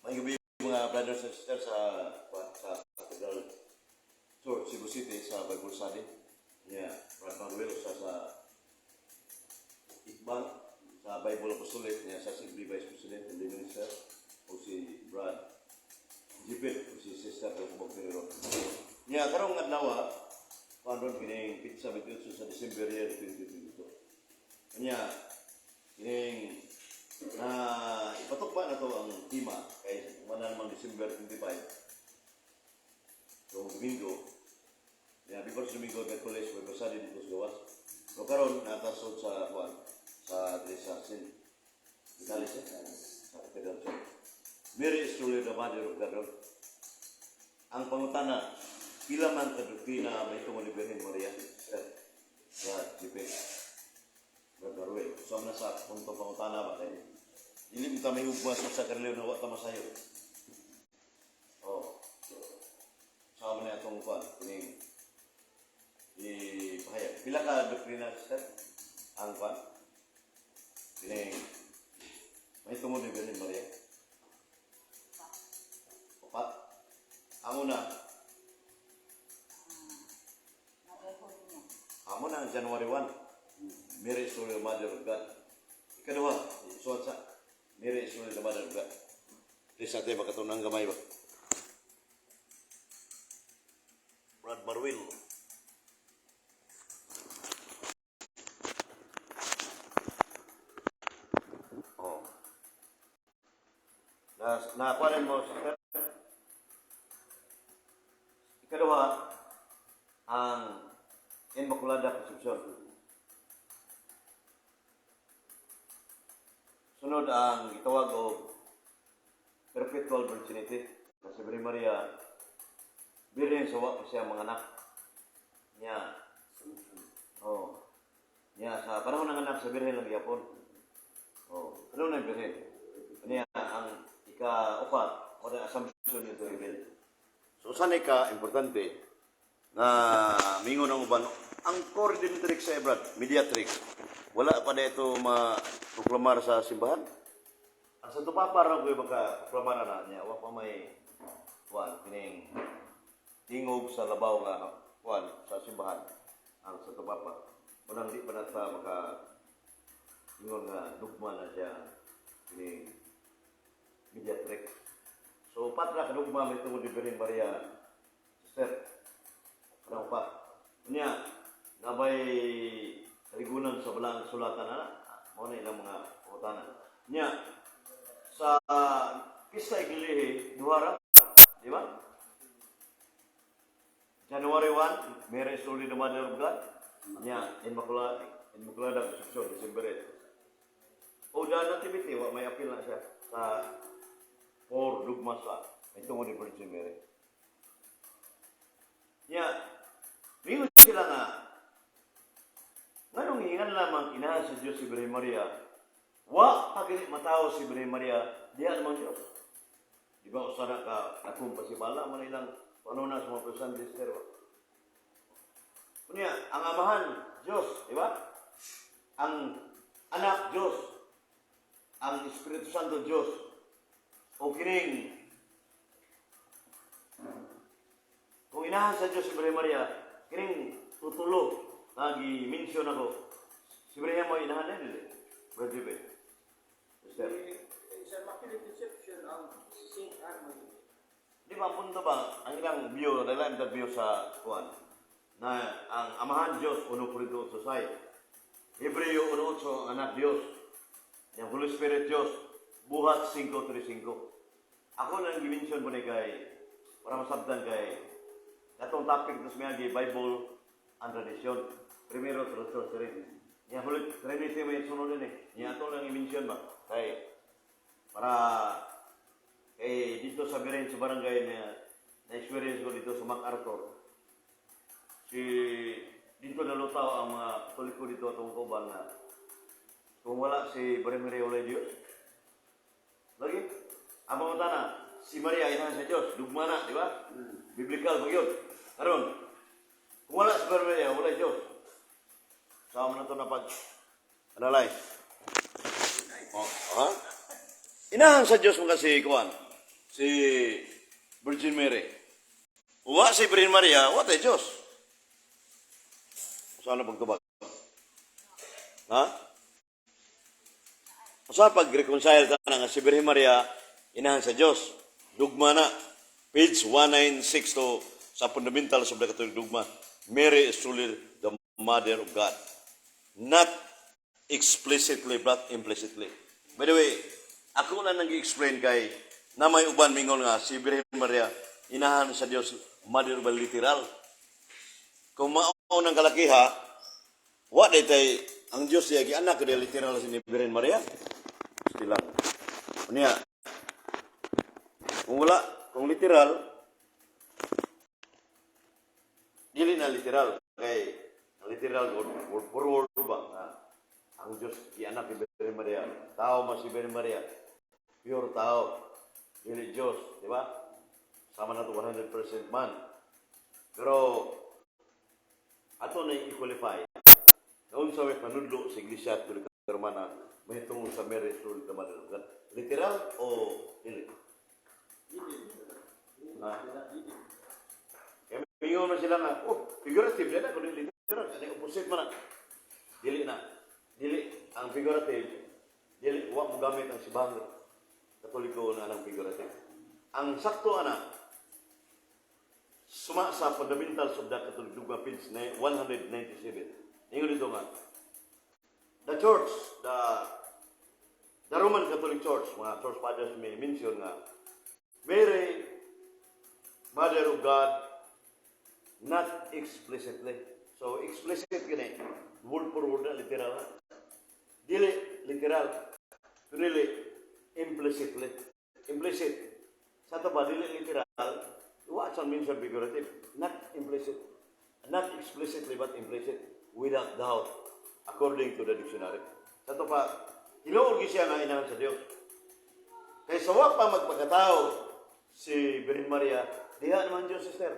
May gabi, mga brothers and sisters sa Cathedral Church, Cebu City, sa Bible Study. Yeah, Brad Manuel sa Iqbal sa Bible Apostolate niya sa Civil Vice President and the Minister o si Brad Jipit o si Sister Jacobo Ferrero. Niya karong adlaw, kuan ron kining petsa 28 sa December year 2022. Niya kining na ipatukma na to ang tema kay wala namang December 25. So Domingo, ya, before sa Domingo, Miyerkules, may basadi dito sa gawas. So karon natasod sa kuan sa diri sa St. Vitalis, eh, sa Cathedral Church. Mary is truly the mother of God. Ang pangutana, pila man ka doktrina may ni Birhen Maria, sir? Sa GP. Brad Maruel. So, na sa punto pangutana ba kay dili ta may ugma sa kariliw na wa ta masayo. Oh. Sa man atong kuan kining ipahayag. Pila ka doktrina, sir? Ang kuan? Kining may tungod ni Birhen Maria. Upat. Ang una, Motherhood niya. Amo na ang January 1. Mary is truly the mother of God. Ikaduha, suwat sa Mary is truly the mother of God. Please natin makatunang gamay ba? Brad Marwil. Oh. Na nakuha mo, sister. Ikaduha, ang Immaculada Concepcion. Sunod ang gitawag og perpetual virginity. Kasi Birhen Maria, birhen sa wa pa siya mga anak. Niya. Oh. Niya sa panahon ng anak sa birhen lang gyapon. Oh, ano na yung birhen? Niya ang ika-upat o na assumption nito heaven. So usa ka importante na mingon ang uban ang coordinatrix sa Brad, mediatrix. Wala pa na ito ma-proklamar sa simbahan. Ang Santo Papa ra ko baka proklamar na niya, wa pa may kuan kining tingog sa labaw nga kuan sa simbahan ang Santo Papa. Unang di pa na ta maka ingon nga dugma na siya kining mediatrix. So upat ra ka dugma may tungod ni Birhen Maria. Sister, ano pa? Unya, nabay kaligunan sa balang sulatan na, mao na ilang mga pangutana. Nya, sa Pista Iglihi, duha ra, di ba? January 1, Mary is truly the mother of God. Nya, Immaculada Concepcion, December 8. O the Nativity, wa may apil na siya sa four dugma sa may tungod ni Virgin Mary. Nya, mingon sila nga, nganong hingan lamang inahan sa Diyos si Birhen Maria, wa pa gani matawo si Birhen Maria, diha naman Diyos. Di ba usa na ka akong pasibala man ilang panuna sa mga Protestante, sister ba? Unya, ang amahan, Diyos, di ba? Ang anak, Diyos. Ang Espiritu Santo, Diyos. O kining kung inahan sa Diyos si Birhen Maria, kining tutulo na gi-mention ako, si Birhen mo inahan na dili. Brother Jibe. Sister. Sa Immaculate Conception, ang Saint Anne, Di ba punto ba ang ilang view, dahil ang view sa kuan na ang amahan Diyos 1.86. Hebreo 1.8 ang anak Diyos. Yung Holy Spirit Diyos, Buhat 5.35. Ako lang gi-mention mo ni kay para masabtan kay katong topic sa miyagi Bible and tradition. Primero tradition rin. Yung Holy Trinity may sunod din eh. Niya ato lang i-mention ba kay para eh dito sa Biren sa barangay na na-experience ko dito sa MacArthur. Si dito nalutaw ang mga Katoliko dito atong kauban na kung wala si Birhen Maria, wala Diyos. Lagi, ang mga na, si Maria inahan sa Diyos, dugma na, di ba? Biblical ba yun? Karon, kung wala si Birhen Maria, wala Diyos. Sama na ito na pag analyze. Oh, ha? Inahan sa Diyos mo kasi kuan. Si Virgin Mary. Wa si Virgin Maria, wa tay Diyos. Saan na pagtubag? Ha? Sa pag-reconcile ta na nga si Virgin Maria, inahan sa Diyos. Dugma na. Page 196 to sa Fundamentals of the Catholic Dogma. Mary is truly the Mother of God. Not explicitly but implicitly. By the way, ako na nang explain kay na may uban mingon nga si Virgin Maria inahan sa Dios, mother ba literal. Kung mao nang kalakiha, wa day tay ang Dios siya gianak kay literal si Virgin Maria. Sila. Unya, kung wala, kung literal, dili na literal kay ang literal word, word for word ba nga ang Diyos gianak ni Virgin Maria, tao man si Virgin Maria, pure tao, dili Diyos, di ba? Sama na to 100% man, pero ato na i-qualify na unsa may panudlo sa Iglesia Katolika Romana mahitungod sa Mary is the Mother of God, literal o dili? Ha? Kaya mingon man sila nga, "Oh, figurative na, kundi literal, ano opposite man na." Dili na. Dili, ang figurative, dili, wa mo gamit ang sibang Katoliko na ang figurative. Ang sakto ana, suma sa Fundamentals of the Catholic Dogma, page 197. Ingon dito nga, the Church, the Roman Catholic Church, mga Church Fathers may mention nga, Mary, Mother of God, not explicitly. So, explicit gani, word for word na literal na. Dili literal, dili implicitly. Implicit. Sa ato ba, dili literal, wa sa mention figurative, not implicit. Not explicitly but implicit, without doubt, according to the dictionary. Sa ato pa, tinuod gyud siya nga inahan sa Dios. Kay sa wa pa magpakatao si Virgin Maria, diha naman Diyos, sister.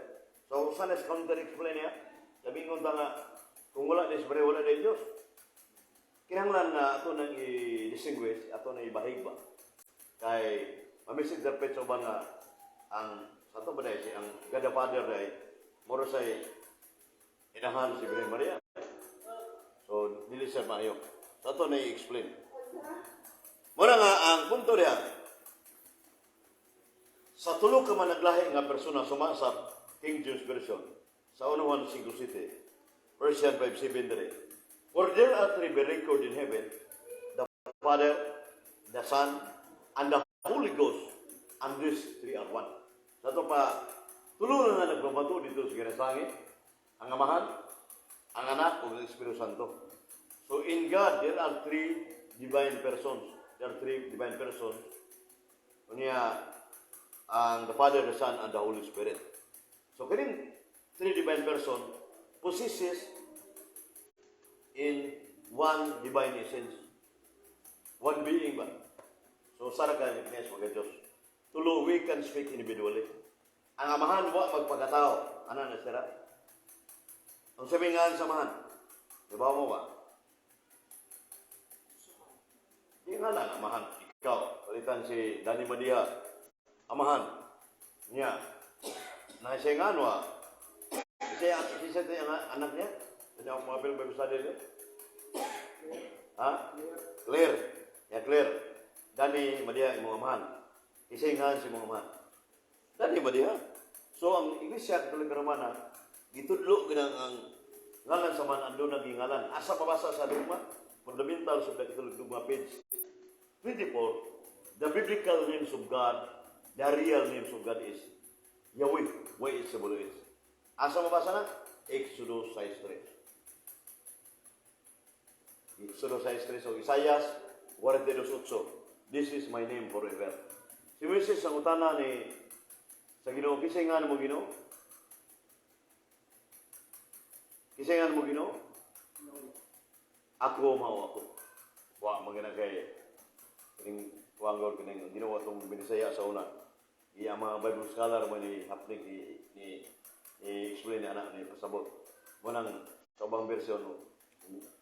So, usa na sa counter explain niya, sabi ta nga, kung wala ni si Maria, wala ni Diyos. Kinahanglan na ato nang i-distinguish, ato nang ibahig ba. Kay, ma-misinterpret sa uban nga, ang, sa ato ba dahil, si, ang God the Father dahil, moro say, inahan si Virgin Maria. So, dili siya maayo. So, ato na i-explain. Mura nga, ang punto diha, sa tulo ka man naglahi nga persona suma sa King James Version, sa 1 Siglo City, version 5.7 dire. "For there are three bear record in heaven, the Father, the Son, and the Holy Ghost, and these three are one." Sa ato pa, tulo na nga nagpamato dito sa Ginasangi, ang Amahan, ang Anak, ug ang Espiritu Santo. So in God, there are three divine persons. There are three divine persons. Unya, ang the Father, the Son, and the Holy Spirit. So, kining three divine person possesses in one divine essence. One being ba? So, sara ka ni mga Diyos. Tulo, we can speak individually. Ang Amahan, wa magpakatao. Ano na sira? Ang sabi nga sa Amahan, di ba mo ba? Di nga lang, Amahan. Ikaw, palitan si Danny Madia. Amahan. Niya. Na siya nga, ano ah. Siya, siya, siya, anak, anak niya. Ano ang mga Bible study niya? Ha? Clear. Ya, clear. Danny Madia imong amahan. Isa nga si imong amahan. Danny Madia. So ang Iglesia Katolika Romana gitudlo ginang ang ngalan sa man ando naging ngalan. Asa pabasa sa dogma? Fundamentals of the Catholic Dogma, page 24. The biblical names of God, the real names of God is Yahweh, YHWH. Asa mabasa na? Exodus 6.3. Exodus 6.3 o Isaias 42.8. "This is my name forever." Si Moises ang utana ni sa Ginoo, "Kinsay nga mo, Ginoo? Kinsay nga mo, Ginoo?" "Ako mao ako." Wa man gina kay kining kuanggol kining Ginoo atong binisaya sa una. Iya mga Bible scholar mo ni hapling ni explain ni anak ni pasabot. Mo nang sa ubang version no,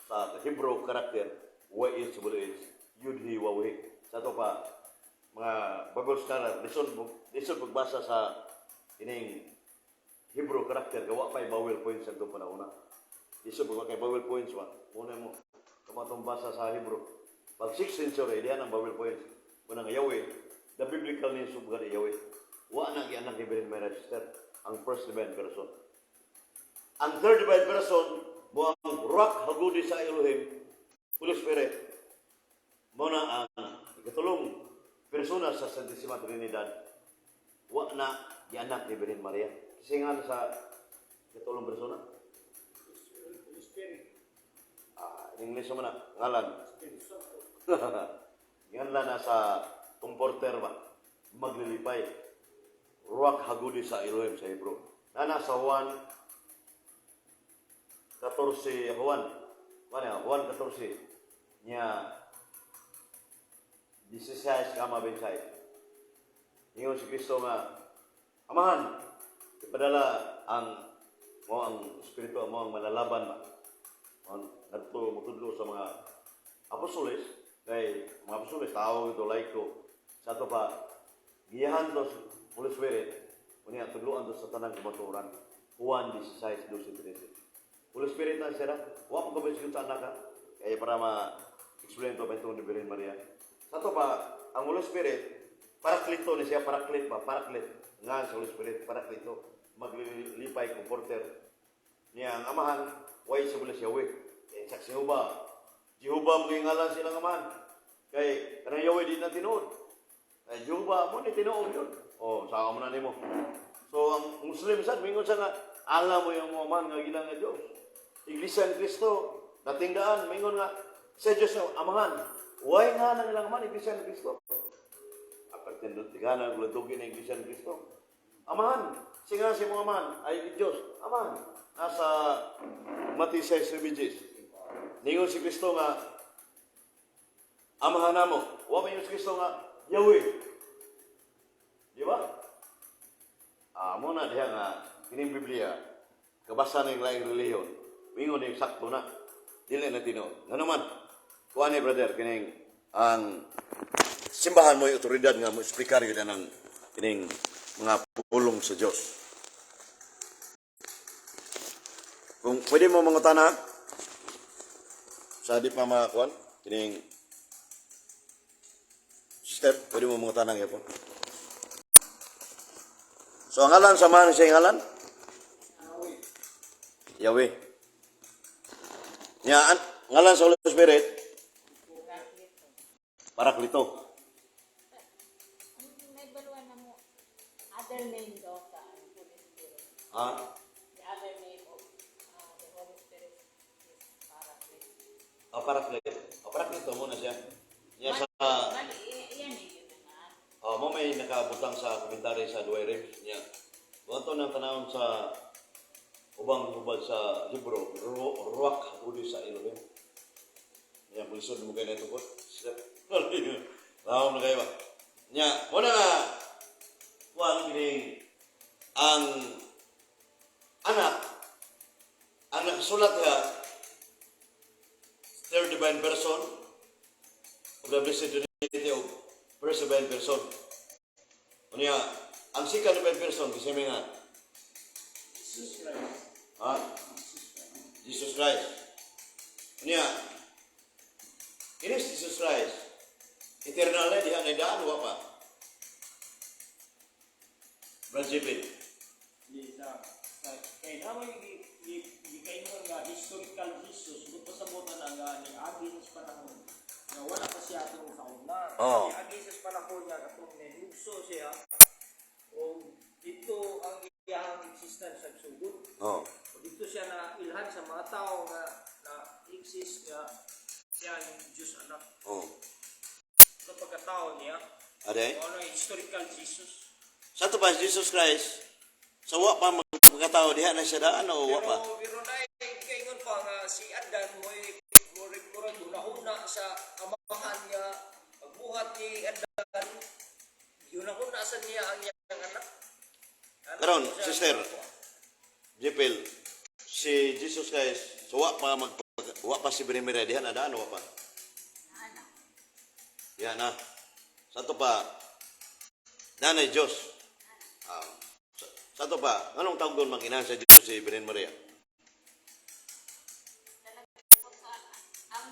sa Hebrew character YHWH Yud He Waw He. Sa ato pa mga Bible Bible scholar, lisod lisod pagbasa sa ining Hebrew character gawa pa vowel points sa itong panahon na. Lisod pag kay vowel points ba. Muna mo kamatong basa sa Hebrew. Pag 6th century diyan ang vowel points. Muna nga Yahweh, the biblical name of God is Yahweh. Wa na gianak ni Virgin Mary, sister, ang first divine person. Ang third divine person mo ang Ruach Hagudi sa Elohim, Holy Spirit. Mo na ang ikatulong persona sa Santissima Trinidad. Wa na gianak ni Virgin Maria. Kasi nga sa ikatulong persona. Holy Spirit. Ah, in English mo na, ngalan. Spirit Santo. Ngalan na sa comforter ba? Maglilipay. Ruach Hagudi sa Elohim sa Hebrew. Na nasa Juan 14, Juan. Ano, Juan 14. Niya 16 kama 26. Ingon si Kristo nga, "Amahan, ipadala ang mo ang espiritu mo ang malalaban ba." Mo ngadto motudlo sa mga apostoles kay mga apostoles tao ito laiko sa ato pa giyahan to sa Holy Spirit, unya tudloan to sa tanang kamatuoran. Juan 16, 12, 13. Holy Spirit na siya, wa mo kabalo sa anak ha? Kaya para ma-explain to ba itong ni Virgin Maria. Sa ato pa, ang Holy Spirit, Paraklito ni siya, Paraclete ba? Paraclete. Nga sa Holy Spirit, Paraklito. Maglilipay, comforter. Niya ang amahan, way sa bulas Yahweh. Eh, sa Jehovah. Jehovah mo ngalan silang amahan. Kay, kanang Yahweh di na tinuod. Kay Jehovah mo ni tinuod yun. Oh, saka mo na nimo. So, ang Muslim sad, mingon siya nga, Allah mo yung amahan nga gilang nga Diyos. Iglesia ni Cristo, dating daan, mingon nga, sa Diyos ang amahan. Way nga nang ilang amahan, Iglesia ni Cristo. Aparte doon, tigana, guladugi na Iglesia ni Cristo. Amahan, singa si mga amahan, ay Diyos. Amahan, nasa Matthew 6, ningon si Kristo nga, "Amahan namo." Wa man si Kristo nga, "Yahweh." Di ba? Ah, mo na diha nga, kining Biblia, kabasa ng laing relihiyon, mingon yung sakto na, dili na tinuod. Nga naman, kuha ni brother, kining ang simbahan mo yung otoridad nga mo explicar yun ang kining mga pulong sa Diyos. Kung pwede mo mangutana sa di pa makakuan, kining sister, pwede mo mangutana gyapon. So ang ngalan sa man siya ngalan? Yahweh. Nya an, ngalan sa Holy Spirit? Paraklito. May baluan na mo. Other name daw sa Holy Spirit. Ha? The other name of the Holy Spirit is Paraclete. Ah, Paraclete. Ah, Paraklito mo na siya. Nya sa Bali, yan eh, yun naman. Oh, mo may nakabutang sa komentary sa Duay Rems niya. Kung ato nang tanawon sa ubang hubad sa libro, Ruach Hagudi sa Elohim. Niya, bulisod mo kayo na ito po. Lahom na kayo ba? Niya, muna nga, kuhan kining ang anak, ang nakasulat niya, third divine person of the Blessed Trinity of first divine person. Unya, ang second divine person, kasi may nga, Jesus Christ. Ha? Jesus Christ. Unya, inis Jesus Christ, eternal na diha na daan, wa pa. Brad Jipin. Di sa kay naman gi gi nga historical Jesus but pasabot na nga ni agi sa panahon nga wala pa siya atong kauna. Oo. Ni agi sa panahon nga katong nilugso siya o dito ang iyang existence sa sugod. O dito siya na ilhan sa mga tao nga na exist nga siya ang Diyos anak. Sa pagkatao niya, Ade? o ano historical Jesus. Sa to pa, Jesus Christ, sa wa pa magkatao diha na siya daan o wa pa? Pero na kaingon pa nga si Adan mo'y murag murag hunahuna sa amahan nga pagbuhat ni Adan, hunahuna sa niya ang iyang anak. Anak Karon, siya. sister. Jepel, si Jesus Christ, so wa pa mag wa pa si Brimera diha na daan o wa pa? Anak. Diha na. Sa to pa, Nanay Diyos. Ah, sa to pa, anong tawag doon mang inahan sa Diyos si Birhen Maria? Ang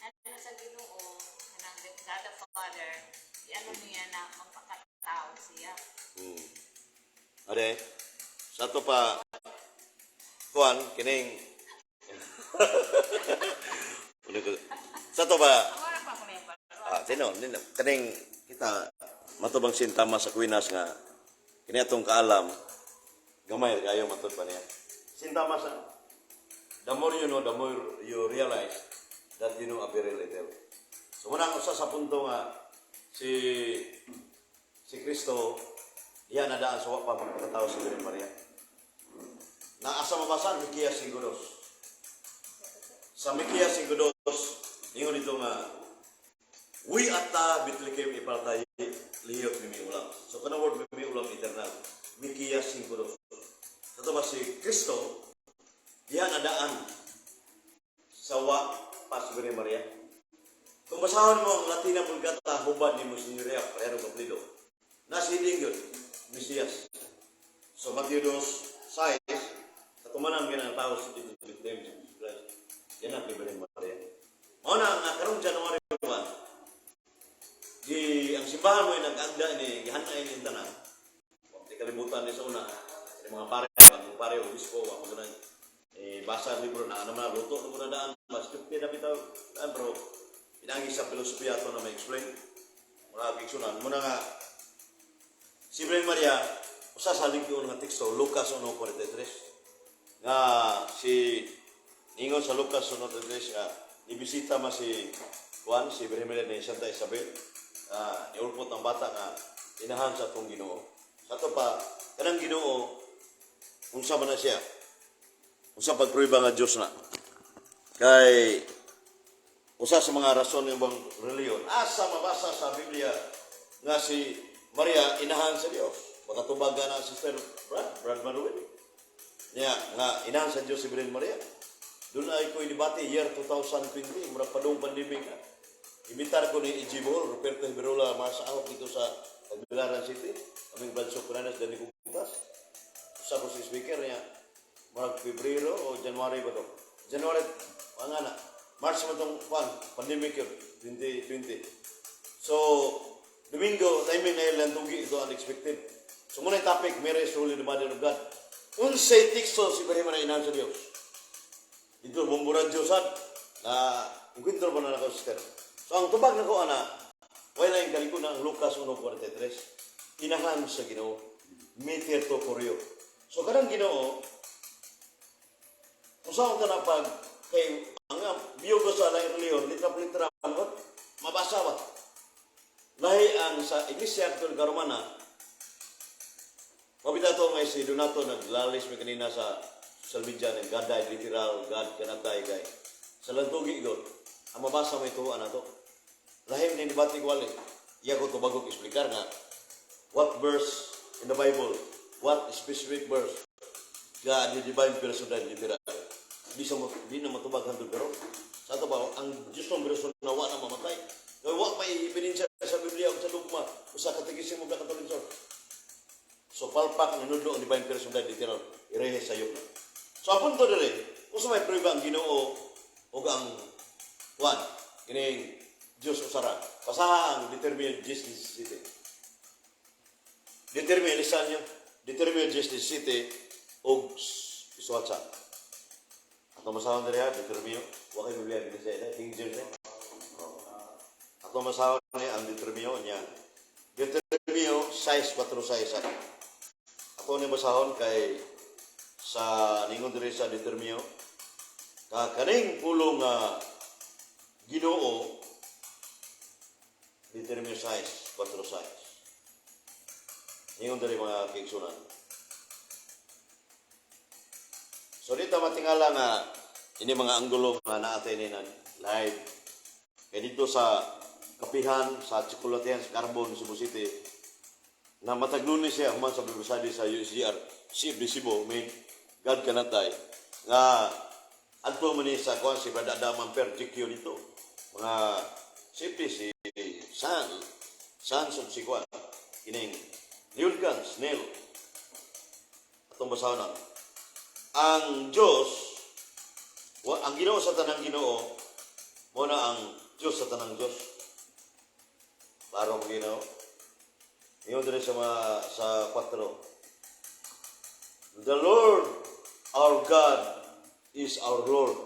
ano sa Ginoo, kanang God the Father, ano niya na magpakatao siya. Ade, sa to pa, kuan, kining, ano sa to pa, Wala pa ko may ah, sino, nino, kaning, kita, matubang sintama sa Aquinas nga, kini atong kaalam, gamay kayo matud pa niya. Sintama sa, the more you know, the more you realize that you know a very little. So, muna ang usa sa punto nga, si si Kristo, diya na daan sa wa pa magpakatao si Birhen Maria. Naasa mabasa ang Mikias 5:2. Sa Mikias 5:2, ingon dito nga, "We ata Bethlehem ipaltay lihok mimi ulam." So kana word mimi ulam eternal. Mikias 5:2. Sa ba si Kristo, diya na daan sa wa pa si Birhen Maria. Kung basahon mo ang Latina Vulgata, hubad ni Monsenyoria, pero kaplido. Nasiling yun, Mesiyas. So Matthew 2:6, katumanan nga ang tao sa dito sa Bethlehem, Jesus Christ. Yan ang Birhen Maria. Mao na nga karong January 1, di ang simbahan mo ay nag-agda ni gihanay ni tanan. Wa di kalimutan ni sa una, ni mga pare, bagong pare o obispo, wa pa ganun. Eh, basa ang libro na ano man luto na muna daan, mas 50 na bitaw daan, pero pinangi sa filosofiya ato na may explain. Mga kigsunan, muna nga si Birhen Maria, usa sa ligyon nga teksto, Lucas 1:43. Nga si ingon sa Lucas 1:43 nga nibisita man si Juan, si Birhen Maria ni Santa Isabel. Ah, niulpot ang bata nga inahan sa atong Ginoo. Sa ato pa kanang Ginoo unsa man na siya? Unsa pagprueba nga Dios na? Kay usa sa mga rason ng ibang reliyon, asa mabasa sa Biblia nga si Maria inahan sa Dios? Makatubag na Sister Brad Maruel. Niya, nga inahan sa Dios si Birhen Maria. Doon ay ko debate year 2020, murag padung pandemic na. Imitar ko ni E.G. Bohol, Roberto Hiberola, Mars Ahok dito sa Tagbilaran City. Kaming Brad Sopranas, Danny Kutas. Usa ko si speaker niya, murag Pebrero o January ba to? January, ang na. March man tong kwan, pandemic yun, 2020. So, Domingo, timing na ilang tugi ito unexpected. So, muna yung topic, Mary is truly the Mother of God. Unsay teksto si Maria na inahan sa Dios? Dito, bumburan Diyos na enkwentro ba na nako, sister? So, ang tubag na ko, ana, wala yung kaliko na ang Lucas 1:43. Inahan sa Ginoo, Mater to Korio. So, kanang Ginoo, kung saan ka na pag, kay, ang biyogo sa laing reliyon, litra-litra, mabasa ba? Lahi ang sa Iglesia Katolika Romana, mabita to ngay si Donato naglalis mi kanina sa social media ng God died literal, God cannot die kay. Sa lantugi god, ang mabasa mo ito ana to. Lahim ni debate ko wali. Iya ko tubagok explicar nga what verse in the Bible, what specific verse God the divine person died literal. Di sa di na matubag hangtod pero sa ato ba ang Diyos ng person na wa na mamatay. Kaya wa may ebidensya sa Biblia o sa dogma o sa katekismo ng Katoliko. So palpak ang inudlo ang divine person died literal. Irehe sa na. So ang punto dire, kung sa may prueba ang Ginoo o ang Juan, kining Diyos usara. Pasaha ang determine Jesus City. Determine lisan niyo. Determine Jesus City og isuwat sa. Ato masahon diri ha, Deuteronomio. Wa kay Biblia dinhi sa ila, King James eh. Oh. Ato masahon ni ang Deuteronomio niya. Deuteronomio 6:4-6. Ato ni basahon kay sa ningon diri sa Deuteronomio ka kaning pulong nga Ginoo, Deuteronomio 6:4-6. Ningon diri, mga kaigsunan. So dito matingala nga ini mga anggulo nga naatay ni na live. Kay dito sa kapihan sa tsokolatehan sa Carbon, Cebu City na matag Lunes siya human sa Bible study sa USGR CFD Cebu may God cannot die nga adto man ni sa kuan si Brad Adam Amper GQ dito mga siyempre si San San si kuan Kining Leon Snail. Atong basahon ang ang Diyos, ang Ginoo sa tanang Ginoo, mo na ang Diyos sa tanang Diyos. Klaro mo, Ginoo. Ingon diri sa mga, sa 4. The Lord our God is our Lord.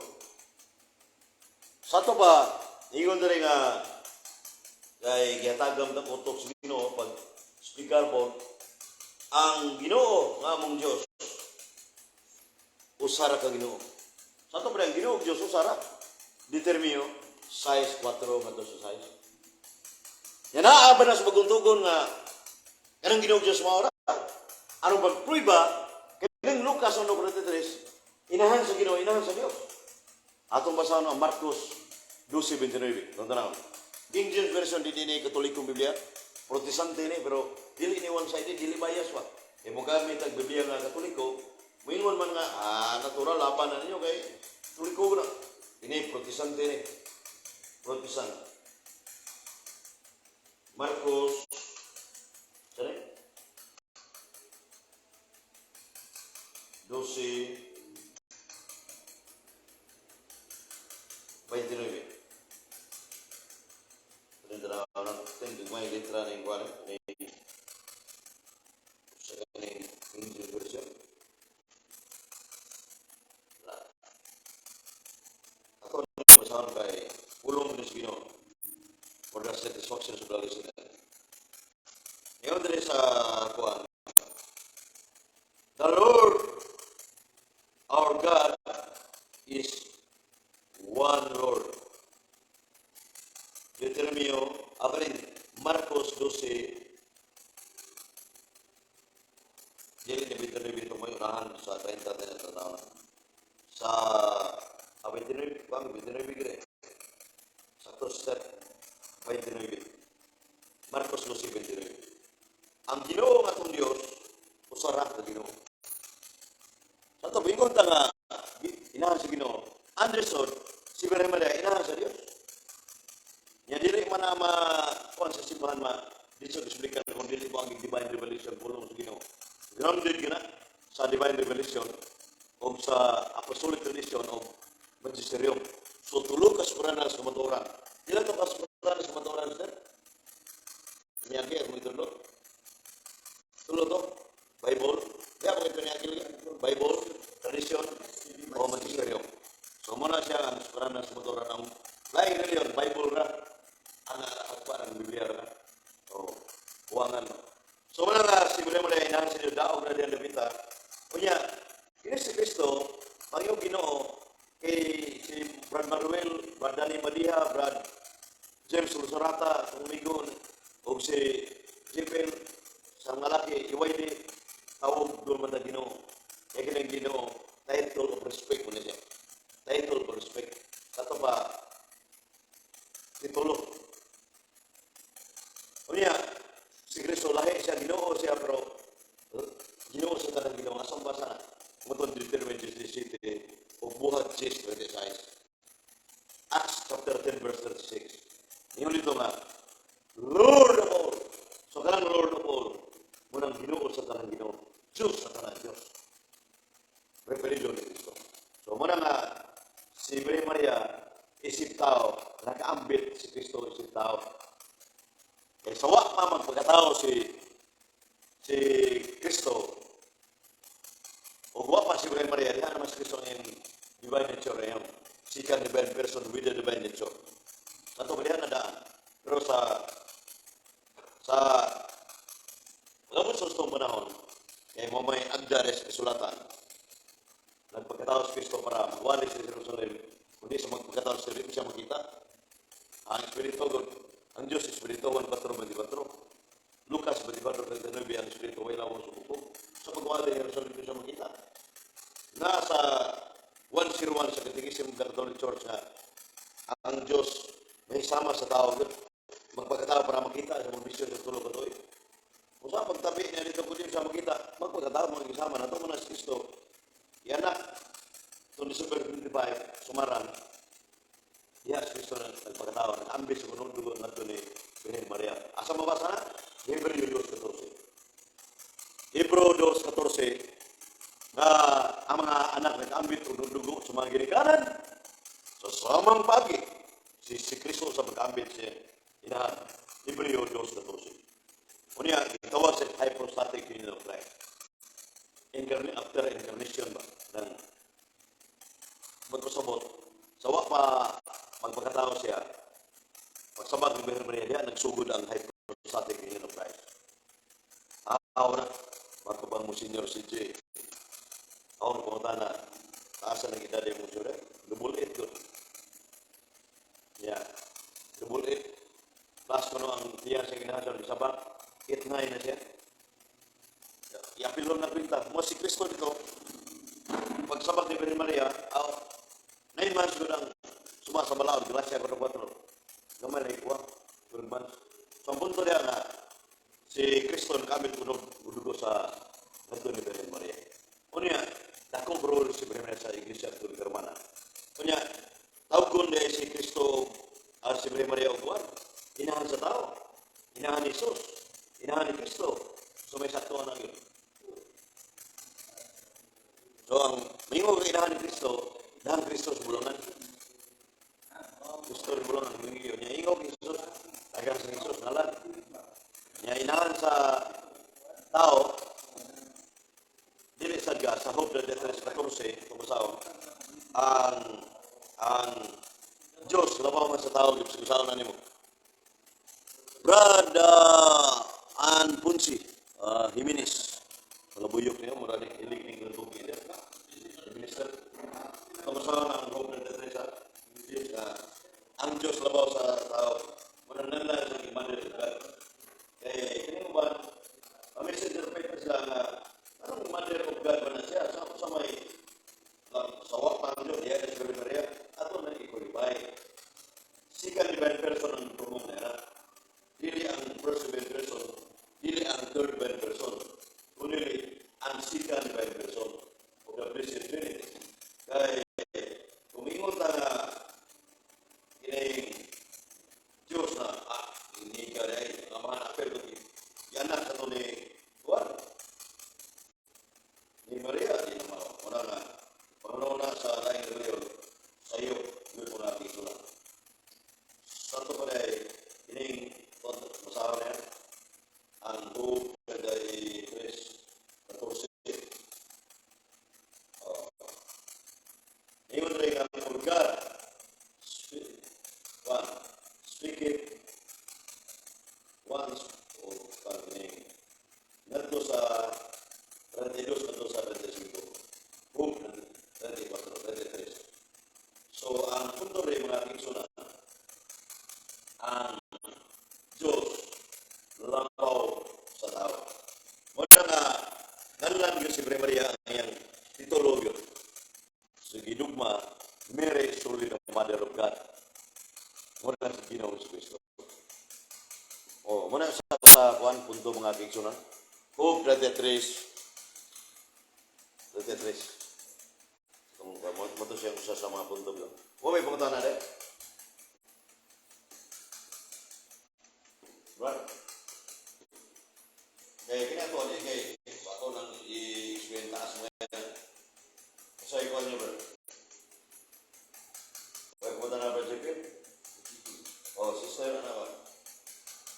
Sa ato ba, ingon diri nga kay gihatagam ta utok sa Ginoo pag speaker po, ang Ginoo nga among Dios usara ka Ginoo. Sa ato pa, ang Ginoo Dios usara. Deuteronomio 6:4 ngadto sa 6. Yan naa ba na sa bagong tugon nga kanang Ginoo Dios mao ra? Anong pagpruiba kanang Lucas 1:43, inahan sa Ginoo, inahan sa Dios. Atong basahon ang Marcos 12:29. Tanda. King James Version, di ni Katolikong Biblia. Protestante ni, pero dili ni one sided, dili bias pa. E mo gamit ang Biblia nga Katoliko, moingon man nga, natural, laban na ninyo kay Katoliko na. Ini Protestante ni. Protestant. Marcos, sorry? 12:29. Rin na natin, may letra ng kuwan, ni sa kaning King James Version. Wala. Ako na basahon kay pulong ni Ginoo for the satisfaction of the listener. Ngayon diri sa kuwan. The Lord our God is one Lord. Deuteronomio, rin, Marcos 12, dili ni 29 ito may unahan sa 30 na taon. Sa 29, bang 29 gid. Sakto step 29. Marcos 12:29. Ang Ginoo nga atong Dios usara ka Ginoo. Sa ato bingon ta nga inahan sa Ginoo. Anderson, si Birhen Maria inahan sa Dios. Nya dili man na ma kuan sa simbahan, ma di sa explikan kung dili mo ang divine revelation, pulong sa Ginoo. Grounded gyud na sa divine revelation o sa apostolic tradition o magisterium. So tulo ka eskwelahan sa kamatuoran. Dili to ka eskwelahan sa kamatuoran, sir? Niyagi mo itulo. Tulo to. Bible. Di ako ito niyagi. Bible, tradition, o magisterium. So mo na siya ang eskwelahan sa kamatuoran. Ang laing reliyon, Bible ra. Ang agpa ng Biblia ra. O, kuwangan. So wala nga si William Maria inahan sa Diyos, daog na diyan dapita. Unya, kini si Kristo, ang iyong Ginoo, kay si Brad Manuel, Brad Danny Madiha, Brad James Lusorata, ang amigo, o si Jepel, sa mga laki, EYD, tawag doon man na Ginoo. Kaya kinang Ginoo, title of respect mo na siya. Title of respect. Sa ito pa, titulo. Unya, si Kristo lahi siya, Ginoo siya, pero Ginoo sa tanang Ginoo. Asang basa na? Mutong Deuteronomy 17 o Buhat 6:26. Acts chapter 10 verse 36. Ingon dito nga, Lord of all. So kanang Lord of all, munang Ginoo sa tanang Ginoo. Diyos sa tanang Diyos. Referido ni Kristo. So muna nga, si Birhen Maria, isip tao, nakaambit si Kristo isip tao. Kaya sa wa pa magpagkatao si Kristo, o wa pa si Birhen Maria, diha naman si Kristo ang iyang divine nature, iyang second divine person with the divine nature. Sa ito, diha na daan. Pero sa pag-abot sa ustong panahon, kay mo may agdares kasulatan, nagpagkatao si Kristo para magwali sa Jerusalem, kundi sa magpagkatao sa Jerusalem siya makita. Ang Espiritu, God, ang Diyos, Espiritu, 1:24. Lucas 24:39, ang Espiritu, way lawang sa. Sa pagwali ni Jerusalem, siya makita. Nasa 101 sa Catechism of the Catholic Church na ang Diyos may sama sa tao, God. Magpagkatao para makita sa mga bisyon sa tulo ka tuig. Kung sa pagtabi niya dito, kung di siya makita, magpagkatao, magkisama na ito mo na si Kristo. Yan na, itong December 25, sumaran, diya si Kristo na nagpagkatao, nag-ambis sa kunong dugo nga ni Birhen Maria. Asa mabasa na? Hebreo 2:14. Hebreo 2:14 nga ang mga anak nag-ambit og dugo sa mga ginikanan sa samang pagi si Kristo sa mag-ambit siya inahan. Hebreo 2:14. Unya gitawag sa hypostatic union of Christ. After incarnation ba ng magpasabot sa wa pa magpakatao siya, pagsabag ni Birhen Maria diya nagsugod ang hypostatic union of Christ. Aw na matubang mo Senior CJ. Aw na pangutana, taasa ng edad yung Monsignor eh. 88 yun. Yeah. 88. Plus kuno ang tiyan sa ginahasan sa sabak, 89 na siya. Iapilon na kwenta. Mo si Kristo dito, pagsabak ni Birhen Maria, aw, 9 months ko nang sumasabalaod, Galatia 4.4. Gamay na ikuha, 12 months. So ang punto niya nga, si Kristo nakamit kuno dugo sa ngadto ni Birhen Maria. Unya, dakong role si Birhen Maria sa Iglesia Katolika Romana. Unya, tawgon niya si Kristo, si Birhen Maria og kuwan, inahan sa tao, inahan ni Jesus, inahan ni Kristo. So may sakto na yun. So ang mingo ka inahan ni Kristo, inahan Kristo sa bulungan. Kristo sa bulungan, mingo yun. Niya ingo kay Jesus, dagang sa Jesus, ngalan. Niya inahan sa tao, dili sad ga sa Job 3:14 tungkol ang Diyos labaw man sa tao gipsigusaon na nimo. Brad Ann Punsi Jimenez. Malabuyok niyo, mura ni ilig ning tugi niya. Minister. Tungkol sa ang Job 33 sa nga ang Diyos labaw sa tao. Muna nala sa mother of God. Kay kini mo ba misinterpret na sila nga anong mother of God ba na siya sa may sa wa pa ang Diyos diya sa Maria ato na i-qualify. Second divine person ang tumong nila. Dili ang first divine person, dili ang third divine person, kundi ang second divine person of the Blessed Trinity. Kay kung ta nga kining Diyos na hindi ka rin ang mga apel ko yanak sa ni Juan ni Maria di naman wala na panguna sa laing reliyon sa iyo yun mo natin ito lang sa ito pa rin kining masawa na yan ang 2 33 14. Oh. Ingon rin ang for God speak, one, speak it once o kining ngadto sa 32, ngadto sa 35, Job 34, 33. So ang punto rin, mga kaigsuonan, ang Diyos labaw sa tao. Muna nga nganlan yun si Birhen Maria ang iyang titulo yun. So gidugma, Mary is truly the Mother of God. Muna sa Ginoo sa Kristo. Oh, muna sa kuan punto, mga kaigsuonan. Job 33 33. Kung mo to siya usa sa mga punto lang. Wa may pangutan na de. Right. Kay kini ato ni kay ako nang i-explain taas mo yan. Sa ikaw niyo bro. May pangutan na ba, JP? Oh, sister ano ba?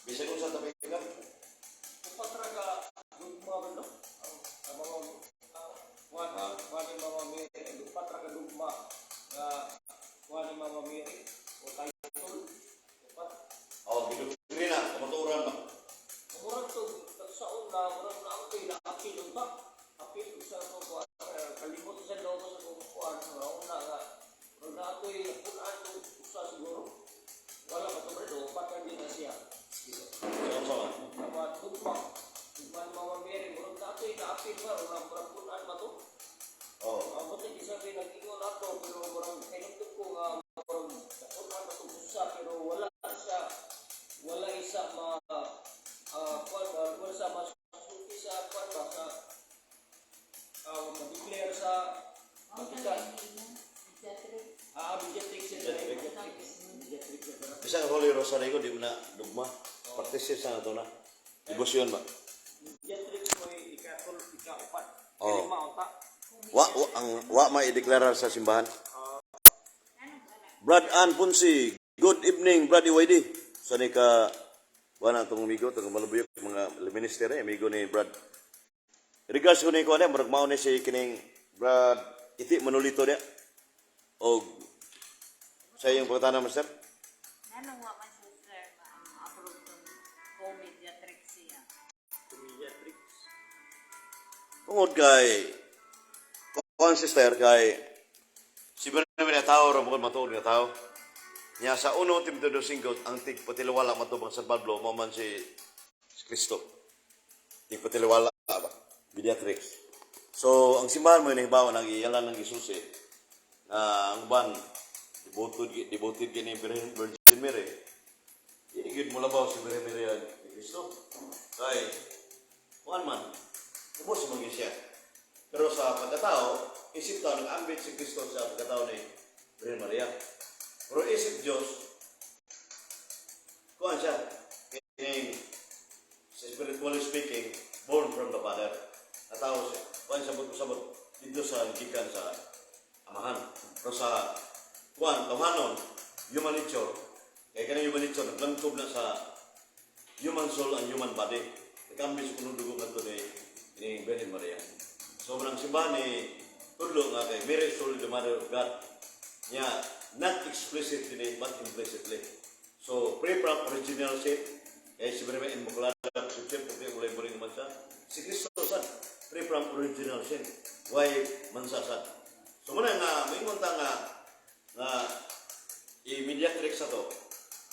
Bisag unsa topic ka? Upat ra ka dugma ba, no? Ang mga kuan kuan ni Mama Mary, upat ra ka dugma nga kuan ni Mama Mary o title. Upat. Oh, gidoktrina, kamatuoran ba? Murag to sa una, murag na ang kay apil unta. Apil sa ko kuan, kalimot sa loob sa kong kuan nga una nga murag na ako'y punan to usa siguro. Wala pa to bro, upat ra din na siya. Sa unsa man? Mga dugma. Dugma ni Mama Mary, murag na ako'y naapil ba, murag punan ba to? Oh. Ang buti di sabi nag-ingon ato pero murag hinumdum ko nga murag napunan ba to usa pero wala siya, wala isa ma kuan ba, wala sa masusulti sa kuan ba sa ma-declare sa Vatican. Mediatrix siya. Mediatrix. Mediatrix siya. Bisag Holy Rosary ko di mo na dugma. Practice sa nato na. Debosyon ba? Mediatrix mo. Kaupat. Oh. Kalima unta. Wa ang wa mai-deklarar sa simbahan. Brad Ann Punsi, good evening, Brad EYD. Sa ni ka wala tong amigo tong malubuyok mga minister eh, amigo ni Brad. Regards ko ni ko ana, murag mao ni si kining Brad Iti Manolito dia. Og sa iyong pagkatana, Master? Nanong wa man siya, sir, ma-approve tong comediatric siya? Pediatrics. Tungod kay kuan, sister, kay si Bernabe na tao ra mo, matuod nga tao. Nya sa 1 Timoteo 2:5, ang tigpatiliwala matubang sa Pablo mo man si Kristo. Tigpatiliwala ba? Mediatrix. So ang simbahan mo inahibaw nang iyalan ng Jesus eh. Na ang uban devoted devoted kini Virgin Mary. Dili gyud mo labaw si Virgin Mary ni Kristo. Kay kuan man, ubos man gyud siya. Pero sa pagkatao, isip tao, nag-ambit si Kristo sa pagkatao ni Virgin Maria. Pero isip Diyos, kuan siya, kining, spiritually speaking, born from the Father. Natao siya, kuan siya, sabot dito sa gikan sa Amahan. Pero sa kuan, tawhanon, human nature, kaya kanang human nature, naglangkob na sa human soul and human body. Nagkambis sa kunong dugo ngadto ni Virgin Maria. So, manang simbahan ni tudlo nga kay Mary is truly the Mother of God. Nya, not explicitly but implicitly. So, pray from original sin, kay si Mary Immaculada Conception, porque ulay mo rin man siya. Si Kristo sad, pray from original sin. Why man sa sad? So, muna nga, maingon ta nga i-mediatrix sa to,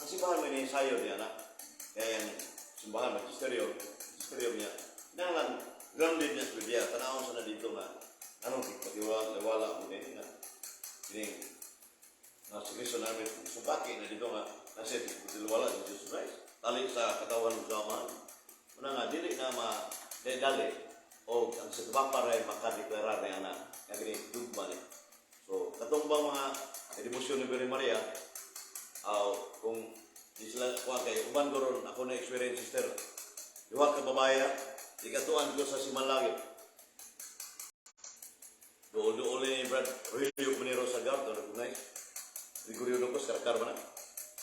ang simbahan mo ni ensayo niya na. Kaya ang simbahan, magisteryo, magisteryo niya, kinahanglan grounded niya sa Biblia. Tanawon sa na dito nga, anong tigpatiwala, wala mo din nga. Kining, na si Kristo namin, subaki na dito nga, nasa tigpatiwala si Jesus Christ. Tali sa katawan ng Amahan. Una nga, dili na ma, dali, o ang sa Papa ray makadeklarar niya na, nga kini dugma ni. So, katong bang mga debosyon ni Virgin Maria, aw kung di sila kuha kay uban ko ron ako na experience, sister, duha ka babae ikatuan ko sa Simalagi, duol duol ni Brad Rogelio Punero sa guard recognize Gregorio Lopez karakar ba na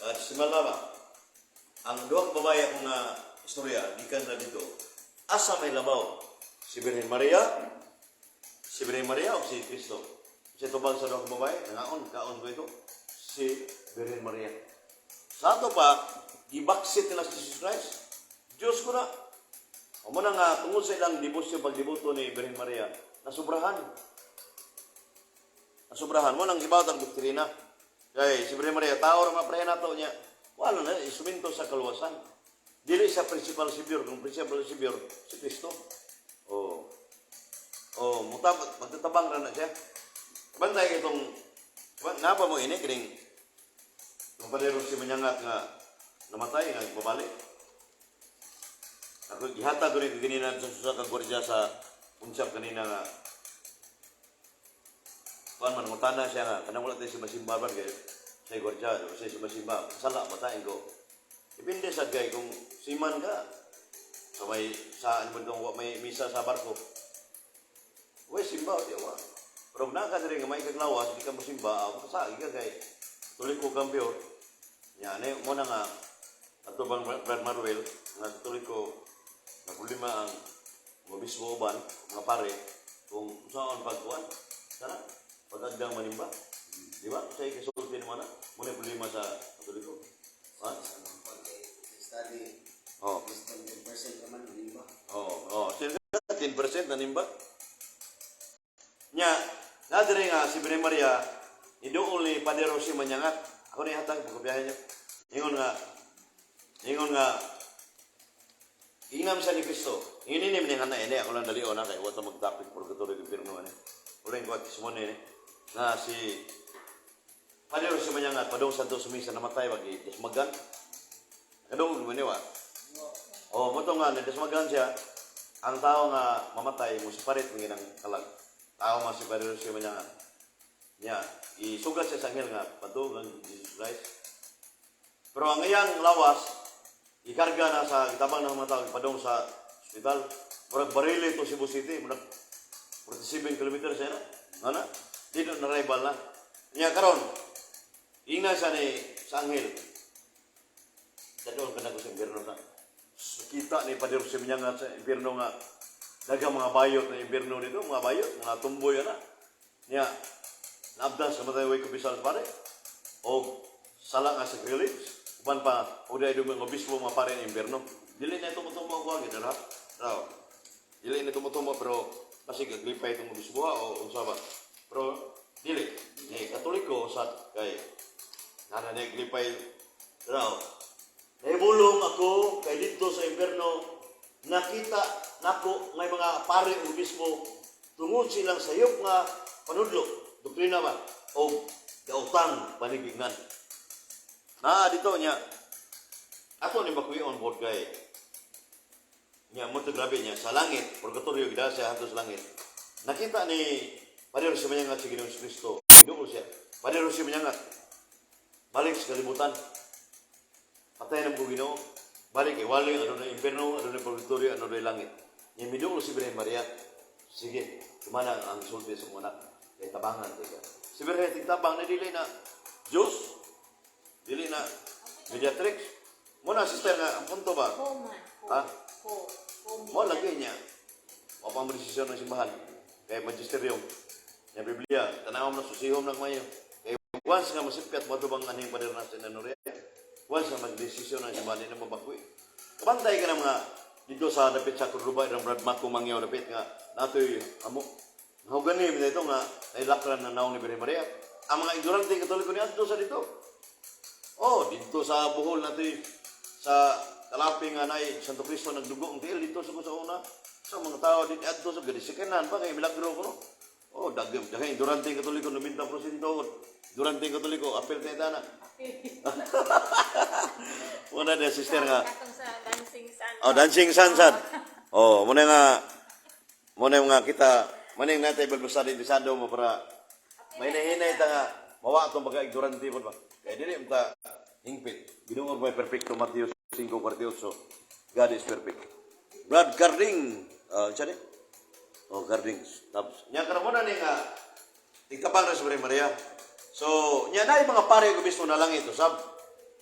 at Simalaba ang duha ka babae akong na istorya gikan na dito. Asa may labaw, si Virgin Maria, si Virgin Maria o si Kristo? Sa tubag sa duha ka babae, nangaon kaon ko ito si Virgin Maria. Sa ato pa, gibaksit nila si Jesus Christ. Diyos ko na. O mo na nga, tungod sa ilang debosyon, pagdeboto ni Virgin Maria, nasubrahan. Nasubrahan. Mo nang ibaw ang doktrina. Kay si Virgin Maria, tao ra maprehan nato niya. Wala na, instrumento sa kaluwasan. Dili sa principal savior. Kung principal savior, si Kristo. O, o mutab, magtatabang ra na siya. Bantay itong, napa mo ini, kining, yung padero si Manyangat nga namatay, nga babalik. Ako, gihatag ko rin kanina sa sa kagwardya sa unsap kanina nga kuan man, mutana siya nga kanang wala tayo si masimba ba kay sa gwardya sa si masimba sala matain ko. Depende sa kay kung siman ka sa may sa ano ba itong may misa sa barko. Uy, simba, di ba? Pero kung naka diri nga may kaglawas, di ka mo simba, ah, makasagi ka kay tuloy ko kampyo. Nya, ne, mo na nga, ato bang Brad Manuel, nga tuloy ko, na problema ang mga bispo uban, mga pare, kung saan pagkuan, sana, pag-agdang manimba. Di ba? Sa ikasulti naman na, muna yung problema sa Katoliko. Ha? Sa mga kwan kay study, less than 10% naman, di ba? Oo, oh, oh. 10% nanimba. Nya, nadire nga si Birhen Maria, iduol ni Padre Rossi Manyangat. Ako na ihatag, pagkabiyahe niyo. Ingon nga, inam siya ni Kristo. Ingin ni nga ini, ako lang dali na kay wala magtapik purgatorio impierno ani. Wala yung kuwat testimony ni na si Padre Rossi Manyangat, padung sa dos misa namatay wag dasmagan. Kadung maniwa. Oh, mo to nga nadasmagan siya. Ang tao nga mamatay mo separate ng inang kalag. Tao man si Padre Rossi Manyangat. Nya, isugat siya sa anghel nga padung ang Jesus Christ. Pero ang iyang lawas, ikarga na sa itabang ng mga tao, padung sa ospital. Murag Barili to Cebu City, murag 47 kilometers siya na. Ano? Dito na rival na. Nya karon, ina sa ni sa anghel. Dadon ka na ko sa impyerno na. Kita ni Padre Jose nga sa impyerno nga daghang mga bayot na impyerno dito, mga bayot, mga tumboy ana. Nya naabdan sa matay way kumpisal pare. O sala nga sacrilege, uban pa o dahil mga obispo mga pare ng impyerno. Dili na tumutumo ang kuwagi, dala. Raw. Dili na tumutumo pero kasi gaglipay itong obispo o unsa ba. Pero dili ni Katoliko sa kay nana ni glipay raw. Nahibulong ako kay didto sa impyerno nakita nako ngay mga pare o obispo tungod silang sayop nga panudlo, doktrina ba o gautang panigignan. Naa dito niya ako ni makuy on board kay niya mo to grabe niya sa langit, purgatorio gid siya hantos langit. Nakita ni Padre Jose Manyangat si Ginoong Kristo. Ginoo siya. Padre Jose Manyangat balik sa kalibutan. Patay ng Ginoo. Balik kay wali ano na impierno, ano na purgatorio, ano na langit. Niya miduol si Birhen Maria. Sige, kumana ang sulti sa mga anak. Kay tabangan tika. Si Birhen tigtabang na dili na Diyos. Dili na mediatrix. Muna sister nga ang punto ba? Ko man. Ko. Ha? Ko. Ko. Mo lagi niya. Wa pa mo desisyon ng simbahan. Kay magisterium. Nya Biblia, tanaw mo na susihom ng mayo. Kay once nga masipyat mo bang anhing pader na sa Noria. Once nga magdesisyon ng simbahan di na mabakoy. Kabantay ka na mga dito sa dapit sa Cordoba irang Brad Mako Mangyaw dapit nga natoy amo. Nahugani mi dito nga ay lakran na naong ni Birhen Maria. Ang mga ignorante Katoliko ni adto sa dito. Oh, dito sa Bohol natin sa Kalaping nga nay Santo Cristo nagdugo ang tiil dito sa sa una. Sa mga tao dito adto sa gadisikanan pa kay milagro ko no. Oh, dagim daghan Durante Katoliko 90%. Durante Katoliko apel tayo tana. Muna na sister nga. Katong sa Dancing Sun. Oh, dancing sunset. Oh, muna nga kita maning natin Bible study bisado mo para may nahinay ta nga mawa atong baga ignorante po ba. Kay dili man ta hingpit. Ginoo may perfecto Matthew 5:48. God is perfect. Brad Carding, uh, ni? Oh, Carding. Tapos nya karon mo na ni nga tigtabang na sa Birhen Maria. So, nya na mga pare ko mismo na lang ito sab.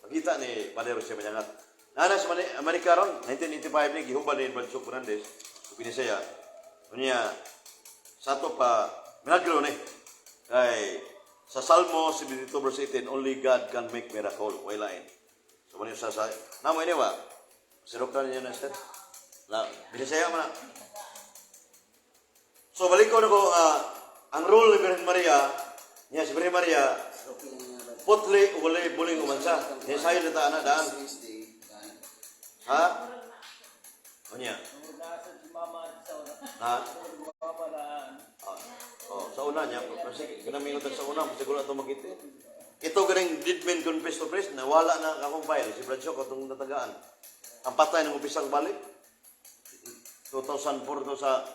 Makita ni Padre Jose Manyangat. Nana sa Amerika ron, 1985 ni gihubal ni Brad Sok Fernandez, Binisaya. Unya sa ato pa milagro ni. Kay sa Salmo 72 verse 18, only God can make miracle. Way lain. So mo sa namo ini ba? Sirok na niya na step. La Binisaya man na. So balik ko na ko ang role ni Birhen Maria, niya si Birhen Maria, Okay lang nga ba? putli wala buling umansa. Niya sayo na ta ana daan. Wednesday, daan. Ha? Unya. Nasa si mama sa una. Ha? Mama na Ah, oh, sa una niya, kasi ganang mingon sa una, siguro ato makita. Ito ganing dead men confess to priest, nawala na ang akong file, si Brad Shaw, katong natagaan. Ang patay ng upisang balik, 2004 to sa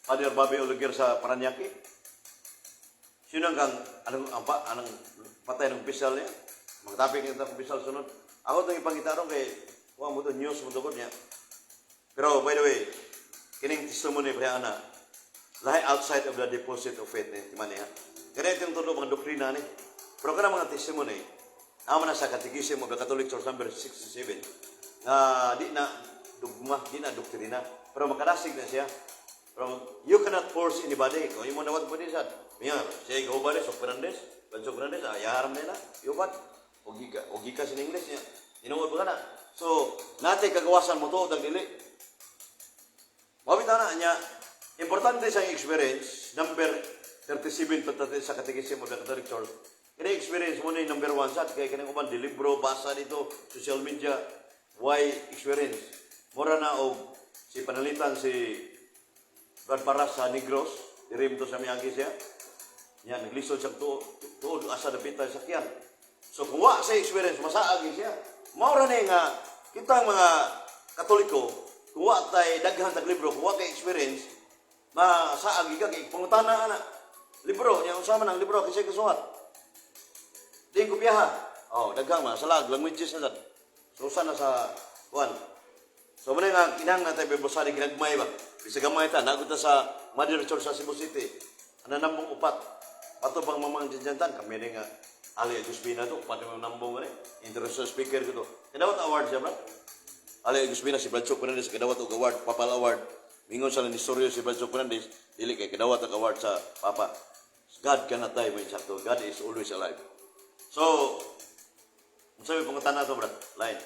Father Bobby Oliger sa Paranaque. Sino ang kang, anong, ang, pa, anong patay ng opisyal niya? Magtapik niya ng opisyal sunod. Ako itong ipangita ron kay, kuha mo to news mo to niya. Pero by the way, kining testimony pa ana, lahi outside of the deposit of faith ni timani ha. Kaya itong todo mga doktrina ni. Pero kana mga testimony, amo na sa Catechism of the Catholic Church number 67, na di na dogma, di na doktrina. Pero makadasig na siya. Pero you cannot force anybody. Kung imo nawat mo din sa, miya, siya ikaw ba Sok Fernandez, Banso Fernandez, ah, yaharam nila, yubat. O gika sa English niya. Tinuod ba ka na? So, nate kagawasan mo to, dag dili. Mabita na niya, importante sa experience, number 37 to 30 sa Catechism of the Catholic Church. Kini experience mo ni number 1 sa kay kaning uban di libro, basa dito, social media, why experience? Mura na og si panalitan si Brad Paras sa Negros, dirim to sa Miyagi siya. Yan, naglisod siya tuod, tuod asa dapita sa sakyan. So kung wa sa experience, masaag siya. Maura ni nga, kitang mga Katoliko, kung wa tay daghan tag libro, kung wa kay experience, masaag ka kay pangutana ana. Libro, nya unsa man ang libro kasi kasuhat. Di ko biyaha. Oh, daghang mga salag, languages na sad. So usa na sa kuan. So muna nga kinahanglan na tayo Bible study, ginagmay ba. Bisag gamay ta nagunta sa Mother Church sa Cebu City. Ana nambong upat. Ato bang mamang dyan, kami ni nga Ali Agustina to, upat yung nambong ani. International speaker ko to. Kadawat award siya, bro. Ali Agustina si Brad Choc Fernandez kadawat og award, Papal Award. Mingon sa nistoryo si Brad Choc Fernandez, dili kay kadawat ang award sa Papa. God cannot die, mo sakto. God is always alive. So, unsa may pangutana to, Brad? Line.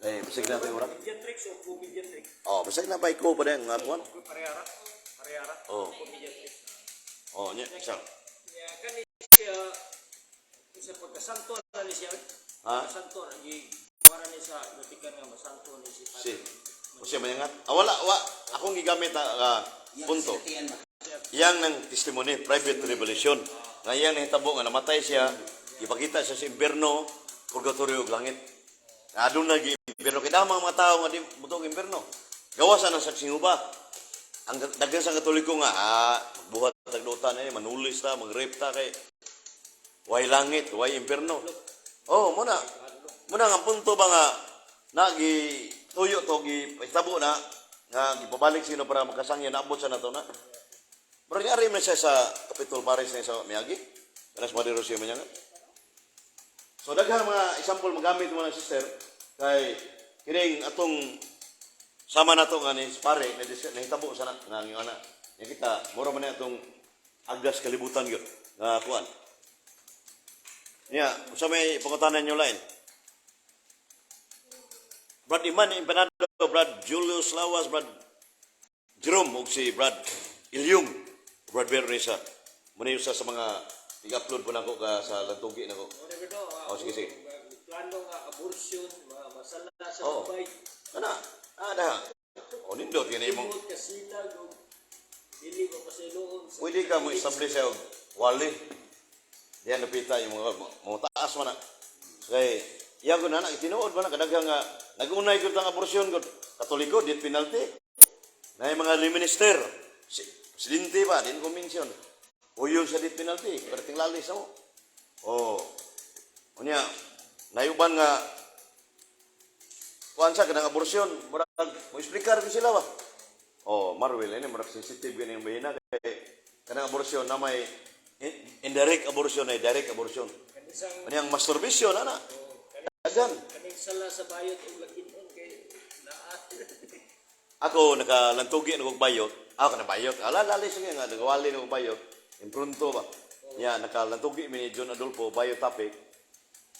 Eh, bisag na tayo, Brad. Pediatrics o co-pediatrics? Oh, bisag na ba ikaw pa din nga kuan? Parehara. Parehara. Oh. Co-pediatrics. Oh, nya, isa. Ya, kani siya sa pagkasanto na ni siya. Ha? Santo na gi para ni sa Vatican nga masanto ni si Si. O siya mayangat? Ah, wala, wa. Akong gigamit ah, punto. Sinatian ba? Yang ng testimony, private revelation. Nga iyang nahitabo nga namatay siya, ipakita siya sa impierno, purgatorio ug langit. Nga aduna gi impierno kay mga mga tao nga di mutong impierno. Gawas na sa singuba. Ang daghan sa Katoliko nga magbuhat tag dutan eh, manulis ta, magrape ta kay way langit, way impierno. Oh, muna. Muna nga punto ba nga nagi tuyo to gi hitabo na nga gipabalik sino para makasangya naabot sa nato na. Pero nga man siya sa Capitol Paris na sa Miyagi. Kanas Madero siya man nga. So daghang mga example magamit mo na, sister, kay kining atong sama nato nga ni pare na nahitabo sa na nga nga ana. Nya kita mura man ni atong agdas kalibutan gyud nga kuan. Nya, usa may pangutanan nyo line. Brad Iman Empanado, Brad Julius Lawas, Brad Jerome ug si Brad Ilyong, Brad Berresa. Muna yung isa sa mga i-upload po nako ka sa Lantugi nako. Whatever no. Oh, sige, sige. Plano nga abortion, mga masala sa Oo. babay. Ana, ah, daha. O nindot gani mo. Timot kasilag og dili ko pasiloon sa Pwede ka mo establish og wali. Diyan napita yung mga mga taas man na. Kay iya ko na na tinuod ba na kadaghang nga nagunay gud ang abortion gud. Katoliko death penalty. Na yung mga minister, si, presidente ba din convention. Uyon sa death penalty, pero tinglali sa mo. Oh. Unya, nayuban nga kuan sa kanang abortion, murag mo explicar ko sila ba. Oh, Marwel, ini murag sensitive gani yung bahina kay kanang abortion na may indirect abortion ay direct abortion. Kanisang Ano ang masturbation ana? Daghan. kaning sala sa bayot og lakinon kay naa. Ako nakalantugi na kog bayot. Ako na bayot. Ala lali sige nga nagawali na kog bayot. Imprunto ba. Nya nakalantugi mi ni John Adolfo bayot topic.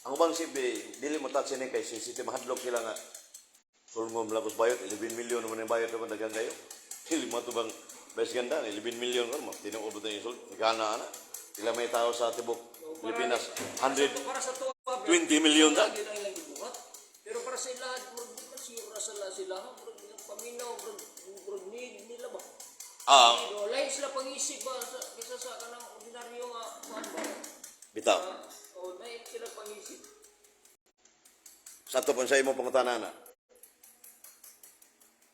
Ang ubang sibi dili mo touch ini kay sensitive, mahadlok sila nga sulngom lagos bayot 11 million naman ang bayot naman daghang kayo. Dili mo to bang best ganda 11 million kon mo tinuod ba tayo insult gana ana. Sila may tao sa tibok Pilipinas 120 Para sa tuwa million ta. Yun ang ilang gibuhat. Pero para sa ila, murag di man siguro ra sila sila, murag ilang paminaw, murag murag need nila ba. Pero lain sila pangisip ba sa kaysa sa kanang ordinaryo nga kuan ba. Bitaw. Ah, o lain sila pangisip. Sa to sa imo pangutana na.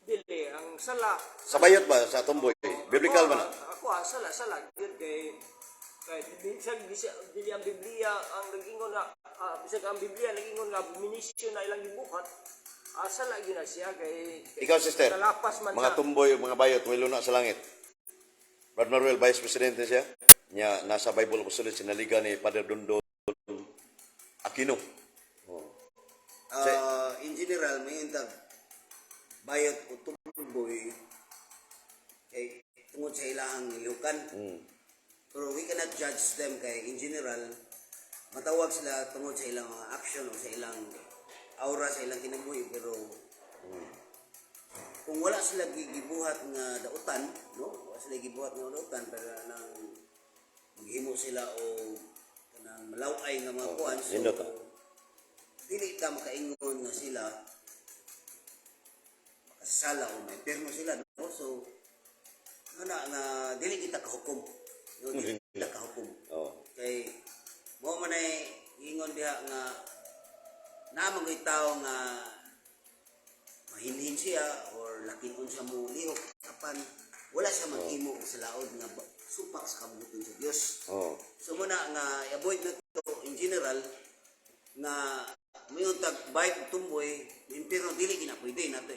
Dili ang sala. Sa bayot ba sa tomboy? Biblical ba na? Ako, sala sala gyud kay kay bisag dili ang Biblia ang nagingon na bisag ang Biblia nagingon nga abomination na ilang gibuhat. Sala gyud na siya kay Ikaw, sister, kalapas man mga sa tumboy o mga bayot, may luna sa langit. Brad Maruel, Vice Presidente siya. Niya, nasa Bible Apostolic, sinaliga ni Father Dondon Aquino. In general, may intag bayot o tumboy kay tungod sa ilahang lihukan. Pero we cannot judge them kay in general matawag sila tungod sa ilang mga action o sa ilang aura sa ilang kinabuhi, pero kung wala sila gibuhat nga dautan, no, wala sila gibuhat nga dautan, pero nang maghimo sila o kanang malaway nga mga kuan, so nindot, ah. dili ta makaingon nga sila makasala o may perno sila, no? So nga nga dili kita kahukom, no, dili kita kahukom Oh. kay mo man ay ingon diha nga naa man ko'y tao nga mahinhin siya or lakinon siya mo lihok, apan wala siya maghimo og sa laod nga supak sa kabubut-on sa Dios. Oh. So muna nga i-avoid na to in general nga Muingon tag bayot ug tumboy, impierno, dili gina pwede nato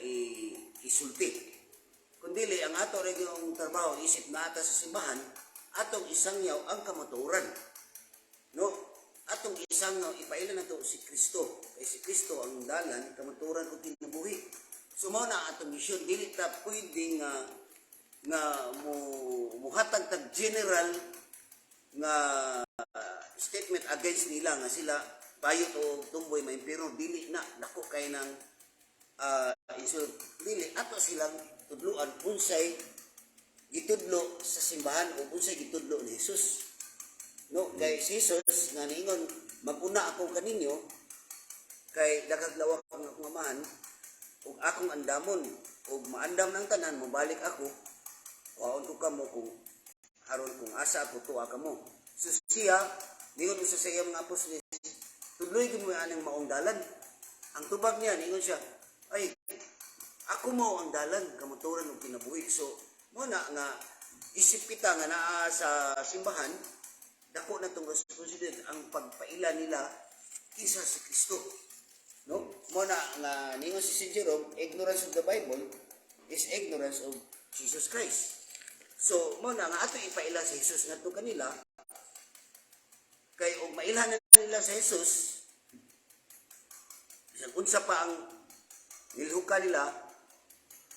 isulti. Kun dili ang ato ra yung trabaho isip na ata sa simbahan, atong isangyaw ang kamatuoran. No? Atong isangyaw, ipaila nato si Kristo. Kay si Kristo ang dalan, kamatuoran ug kinabuhi. So mao na ang atong misyon, dili ta pwede nga nga mo muhatag tag general nga statement against nila nga sila bayot o tumboy maimpierno. Dili na dako kay ng insult. Dili ato silang tudluan unsay gitudlo sa simbahan o unsay gitudlo ni Jesus, no? Kay si Jesus nga niingon, "Maguna ako kaninyo kay daghang lawak ang akong Amahan ug akong andamon ug maandam ng tanan, mobalik ako, kuhaon ko kamo kung aron kung asa ako tuwa kamo." So siya ningon usa sa iyang mga apostoles, "Tudloy gyud mo aning maong dalan." Ang tubag niya, ningon siya, "Ay, ako mao ang dalan, kamatuoran ug kinabuhi." So mo na nga isip kita nga naa sa simbahan, dako na tong responsibilidad ang pagpaila nila kinsa si Kristo, no? Mo na nga ningon si St. Jerome, "Ignorance of the Bible is ignorance of Jesus Christ." So mo na nga ato ipaila si Jesus ngadto kanila, kay og mailhan na nila sa Jesus, bisan unsa pa ang nilhuka nila,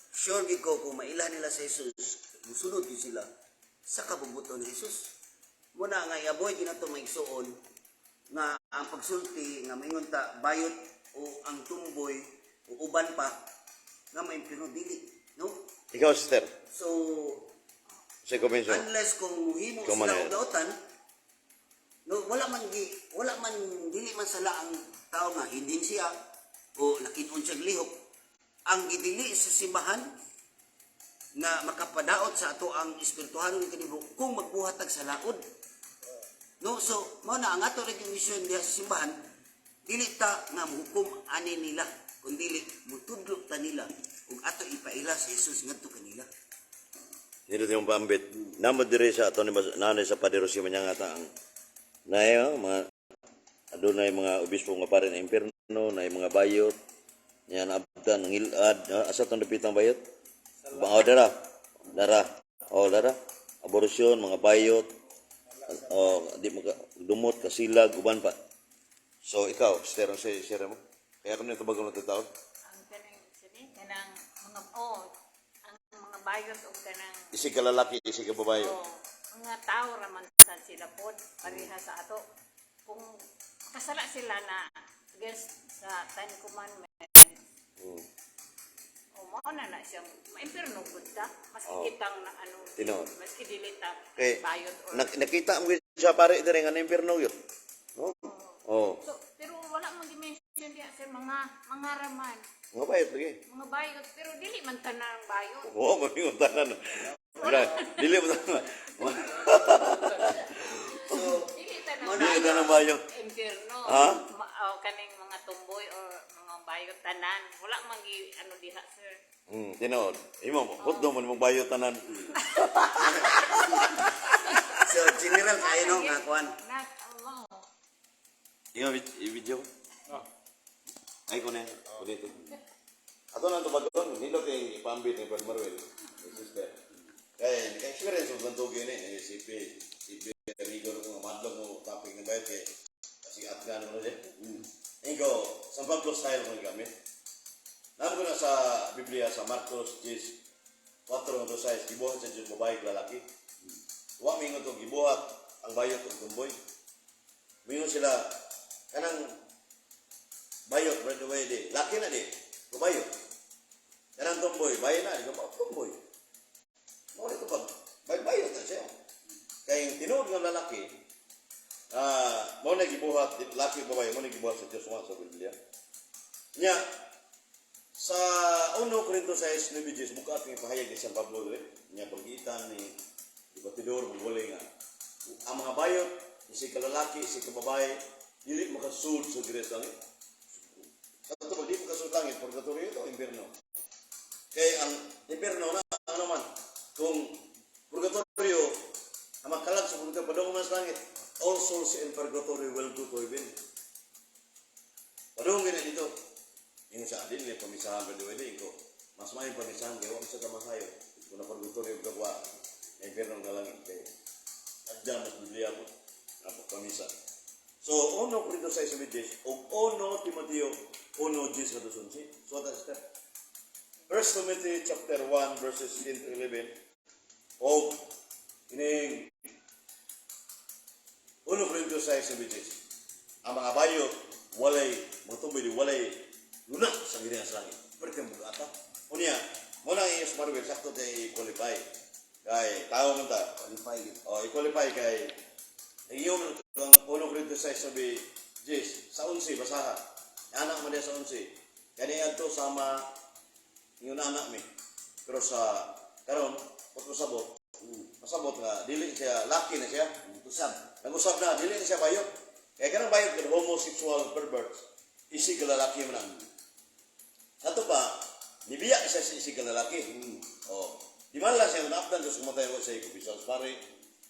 sure gid ko kung mailhan nila sa Jesus, musunod gid sila sa kabubut-on ni Jesus. Mo na nga i-avoid gid nato, mga igsuon, nga ang pagsulti nga maingon ta bayot o ang tumboy o uban pa nga maimpierno, dili, no? Ikaw, sister, So sa convention. Unless kung muhimo Ikaw sila man og eh. dautan, no? Wala man gi wala man dili man sala ang tao nga hindi siya o nakit-on siya lihok. Ang gidili sa simbahan nga makapadaot sa ato ang espirituhanon kanibo kung magbuhat tag sa laod, no? So mao na ang ato rin yung mission diha sa simbahan, dili ta nga muhukom ani nila, kun dili mutudlo ta nila ug ato ipaila sa Jesus ngadto kanila. Nindot yung pambit. Namo diri sa ato ni nanay sa Padre Rossi manyangata ang nay oh, mga adunay mga obispo nga pare na impierno, nay mga bayot. Yan abdan ang ilad, asa tong dapitang bayot? Ba oh, dara. Dara. Oh, dara. Aborasyon, mga bayot. Oh, di mo dumot kasilag uban pa. So ikaw, sister, ang share mo. Kaya kami tubagon na tawag. Ang kanang sini kanang mga, oh, ang mga bayot og kanang Isig ka lalaki, isig ka babae. Oh, mga tao raman sa sila pod, pareha sa ato. Kung makasala sila na against sa Ten Commandments, o mao na na siyang maimpierno gud ta maski kitang na ano, Tinuod. maski dili ta Kay bayot or nakita mo gyud siya pare diri nga impierno yun. No? Oh. So pero wala man gi-mention diha sa mga raman. Mga bayot lagi. Mga bayot, pero dili man tanang bayot. Oo, mamingon tanan. Gra, dili mo tanan. So Dili tanang Dili tanan bayot. impierno. Ha? Oh, kaning mga tumboy or mga bayot tanan, wala man gi ano diha, sir. Tinuod. Imo, hotdog man mong bayot tanan. So general kayo, no, nga kuan. Nak Allah. Inga video. Ay ko na. Dito. Ato na tubagon, nilo kay pambit ni Brad Marwel. Sister. Kay naka-experience og bantugi ni eh, CP, CP Rigo ko nga madlong mo topic ng bayot kay kasi atgan mo na siya. Ingo, San Pablo style ko gamit. Naam ko na sa Biblia sa Marcos 10, 4 to 6, gibuhat sa Diyos babae ug lalaki. Wa mingon to gibuhat ang bayot ug tumboy. Mingon sila kanang bayot right away di. Laki na di. Bayot. Kanang tumboy, bayo na di ba tumboy. Mao ito pag bay bayot na siya. Kay yung tinuod nga lalaki, mao na gibuhat laki ug babae, mao na gibuhat sa Dios sa Biblia. Nya sa 1 Corinto 6, 9 Diyos, bukat ng pahayag ni San Pablo diri, nya paggitan ni di Batidor, magwali nga. Ang mga bayot, isi ka lalaki, isi ka babae, dili makasud sa diri sa langit. Sa pag di makasud langit, purgatorio ito, impierno. Kay ang impierno na, ano man, kung purgatorio, ang makalag sa purgatorio, padung man sa langit, all souls in purgatory will go to heaven. Padung dili pamisahan by the way ko. Mas maayo pamisahan kay wa man sa tamasayo. Kung napurgatorio ka wa na impierno nga langit kay adya mas Biblia po. Apo pamisa. So, 1 Corinto 6:10 ug 1 Timoteo 1:10 ngadto 11. So, that's that. 1 Timothy chapter 1 verses 10 to 11 og ining 1 Corinto 6:10. Ang mga bayot walay mga tumboy di walay luna sa ginang sa langit. Pero kay bugata. Unya, mo na ang Marwel sakto tay i-qualify. Kay tao man ta. Qualify gid. O i-qualify kay iyon ang 1 Corinto 6:10 sa 11 basaha. Anak mo diya sa 11. Kani adto sama ingon anak mi. Pero sa karon pag masabot, masabot nga dili siya laki na siya. Usab. Nag-usab na dili na siya bayot. Kaya kanang bayot kan homosexual perverts isig ka lalaki man ang. Ato pa nibiya siya sa isig ka lalaki. Oh, di man lang siya naapdan sa sumatay wa sa ikupisal pare.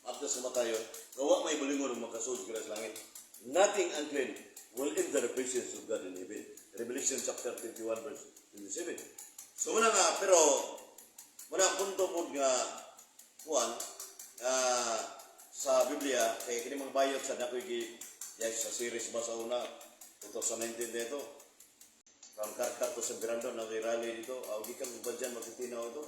After sumatayo, gawa may bulingon ng magkasud sa langit. Nothing unclean will enter the presence of God in heaven. Revelation chapter 21 verse 27. So muna nga, pero muna ang punto po nga kuan sa Biblia kay kini mga bayot sa nakoy gi yes, sa series ba sa una 2019 dito from Karkar to sa Birando na rally dito aw gikan ba dyan magtitinaw ito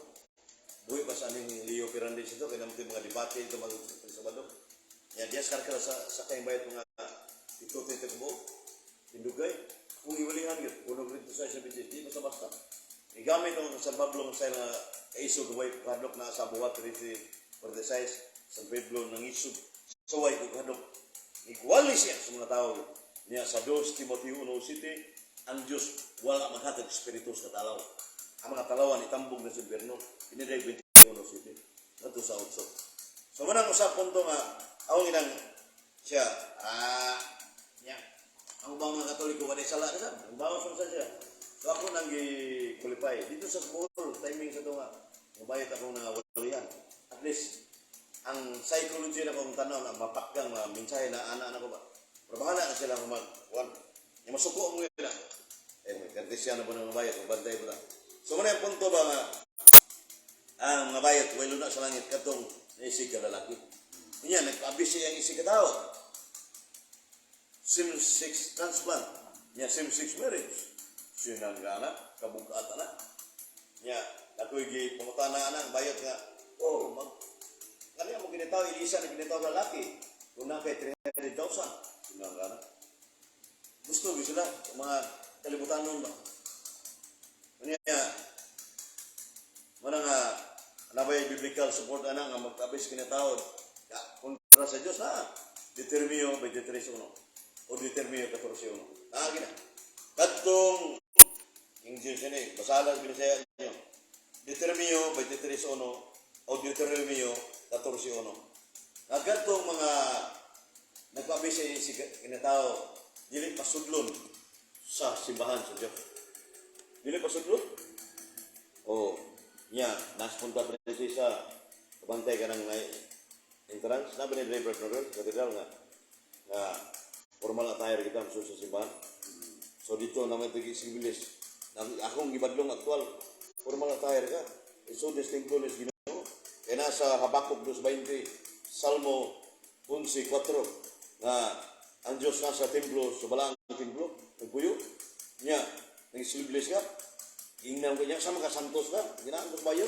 buhi pa sa aning Leo Ferrandez ito kaya naman ito yung mga debate ito mga Sabado ya dias Karkar sa kayong bayot mga ito tito ko tindugay kung iwalihan gyud uno grito sa sa di basta basta igamit ang San Pablo ng style nga kaisog way kadlok na sa buhat 33 46 San Pablo nang isog suway ko kadlok igwali siya sa mga tao niya sa 2 Timoteo 1 City. Ang Diyos wala maghatag espiritu sa talaw. Ang mga talawan itambog na sa impyerno. Iniday 21 City ngadto sa 8. So manang usap punto nga awong inang siya nya ang ubang mga Katoliko wala sala na sad. Ang bawas man sa siya. So ako nang gi-qualify dito sa Bohol, timing sa tunga. Mabayot akong nangawalihan. At least ang psychology na kong tanaw na mapakgang mga mensahe na ana na ko ba. Pero bahala na sila kung mag kuan. Yung masuko mo yun na. Eh, may kartesya na ba ng bayot, magbantay ba na. So muna yung punto ba nga ang mga bayot, walo na sa langit katong naisig ka lalaki. Unya, nagpaabis siya ang isig ka tao. Same-sex transplant. Nya same-sex marriage. Sinangga na, kabugata na. Nya, ako'y gi pangutana na ang bayot nga, oh, mag, kaniya mo ginitaw, ilisa na ginitaw lalaki. Kung na kay 300,000, sinangga na. Gusto gyud sila, mga kalibutan nun ba? Unya, mana nga, nabay biblical support ana nga magkabis kinataod ya, kontra sa Dios na Deuteronomio 23:1 o Deuteronomio 14:1. Ah, gina. Kadtong English ni, basalan Binisaya niyo. Deuteronomio 23:1 o Deuteronomio 14:1. Nga kadtong mga nagpabis sa si kinatao dili pasudlon sa simbahan sa Dios. Dili pasudlon. Oh, nya nas punta prinsesa kabantay ka ng entrance na ni driver Noel katedral nga nga formal attire kita sa simbahan. So dito naman ito sibilis. Akong gibadlong aktual formal attire ka. So distinct is Ginoo. Kaya nasa Habakuk 2:20, Salmo 11:4 nga ang Diyos nasa templo sa balaang templo nagpuyo. Nya nag-sleeveless ka. Ingnan ko niya sa mga santos ka. Ginaan ko ba yun?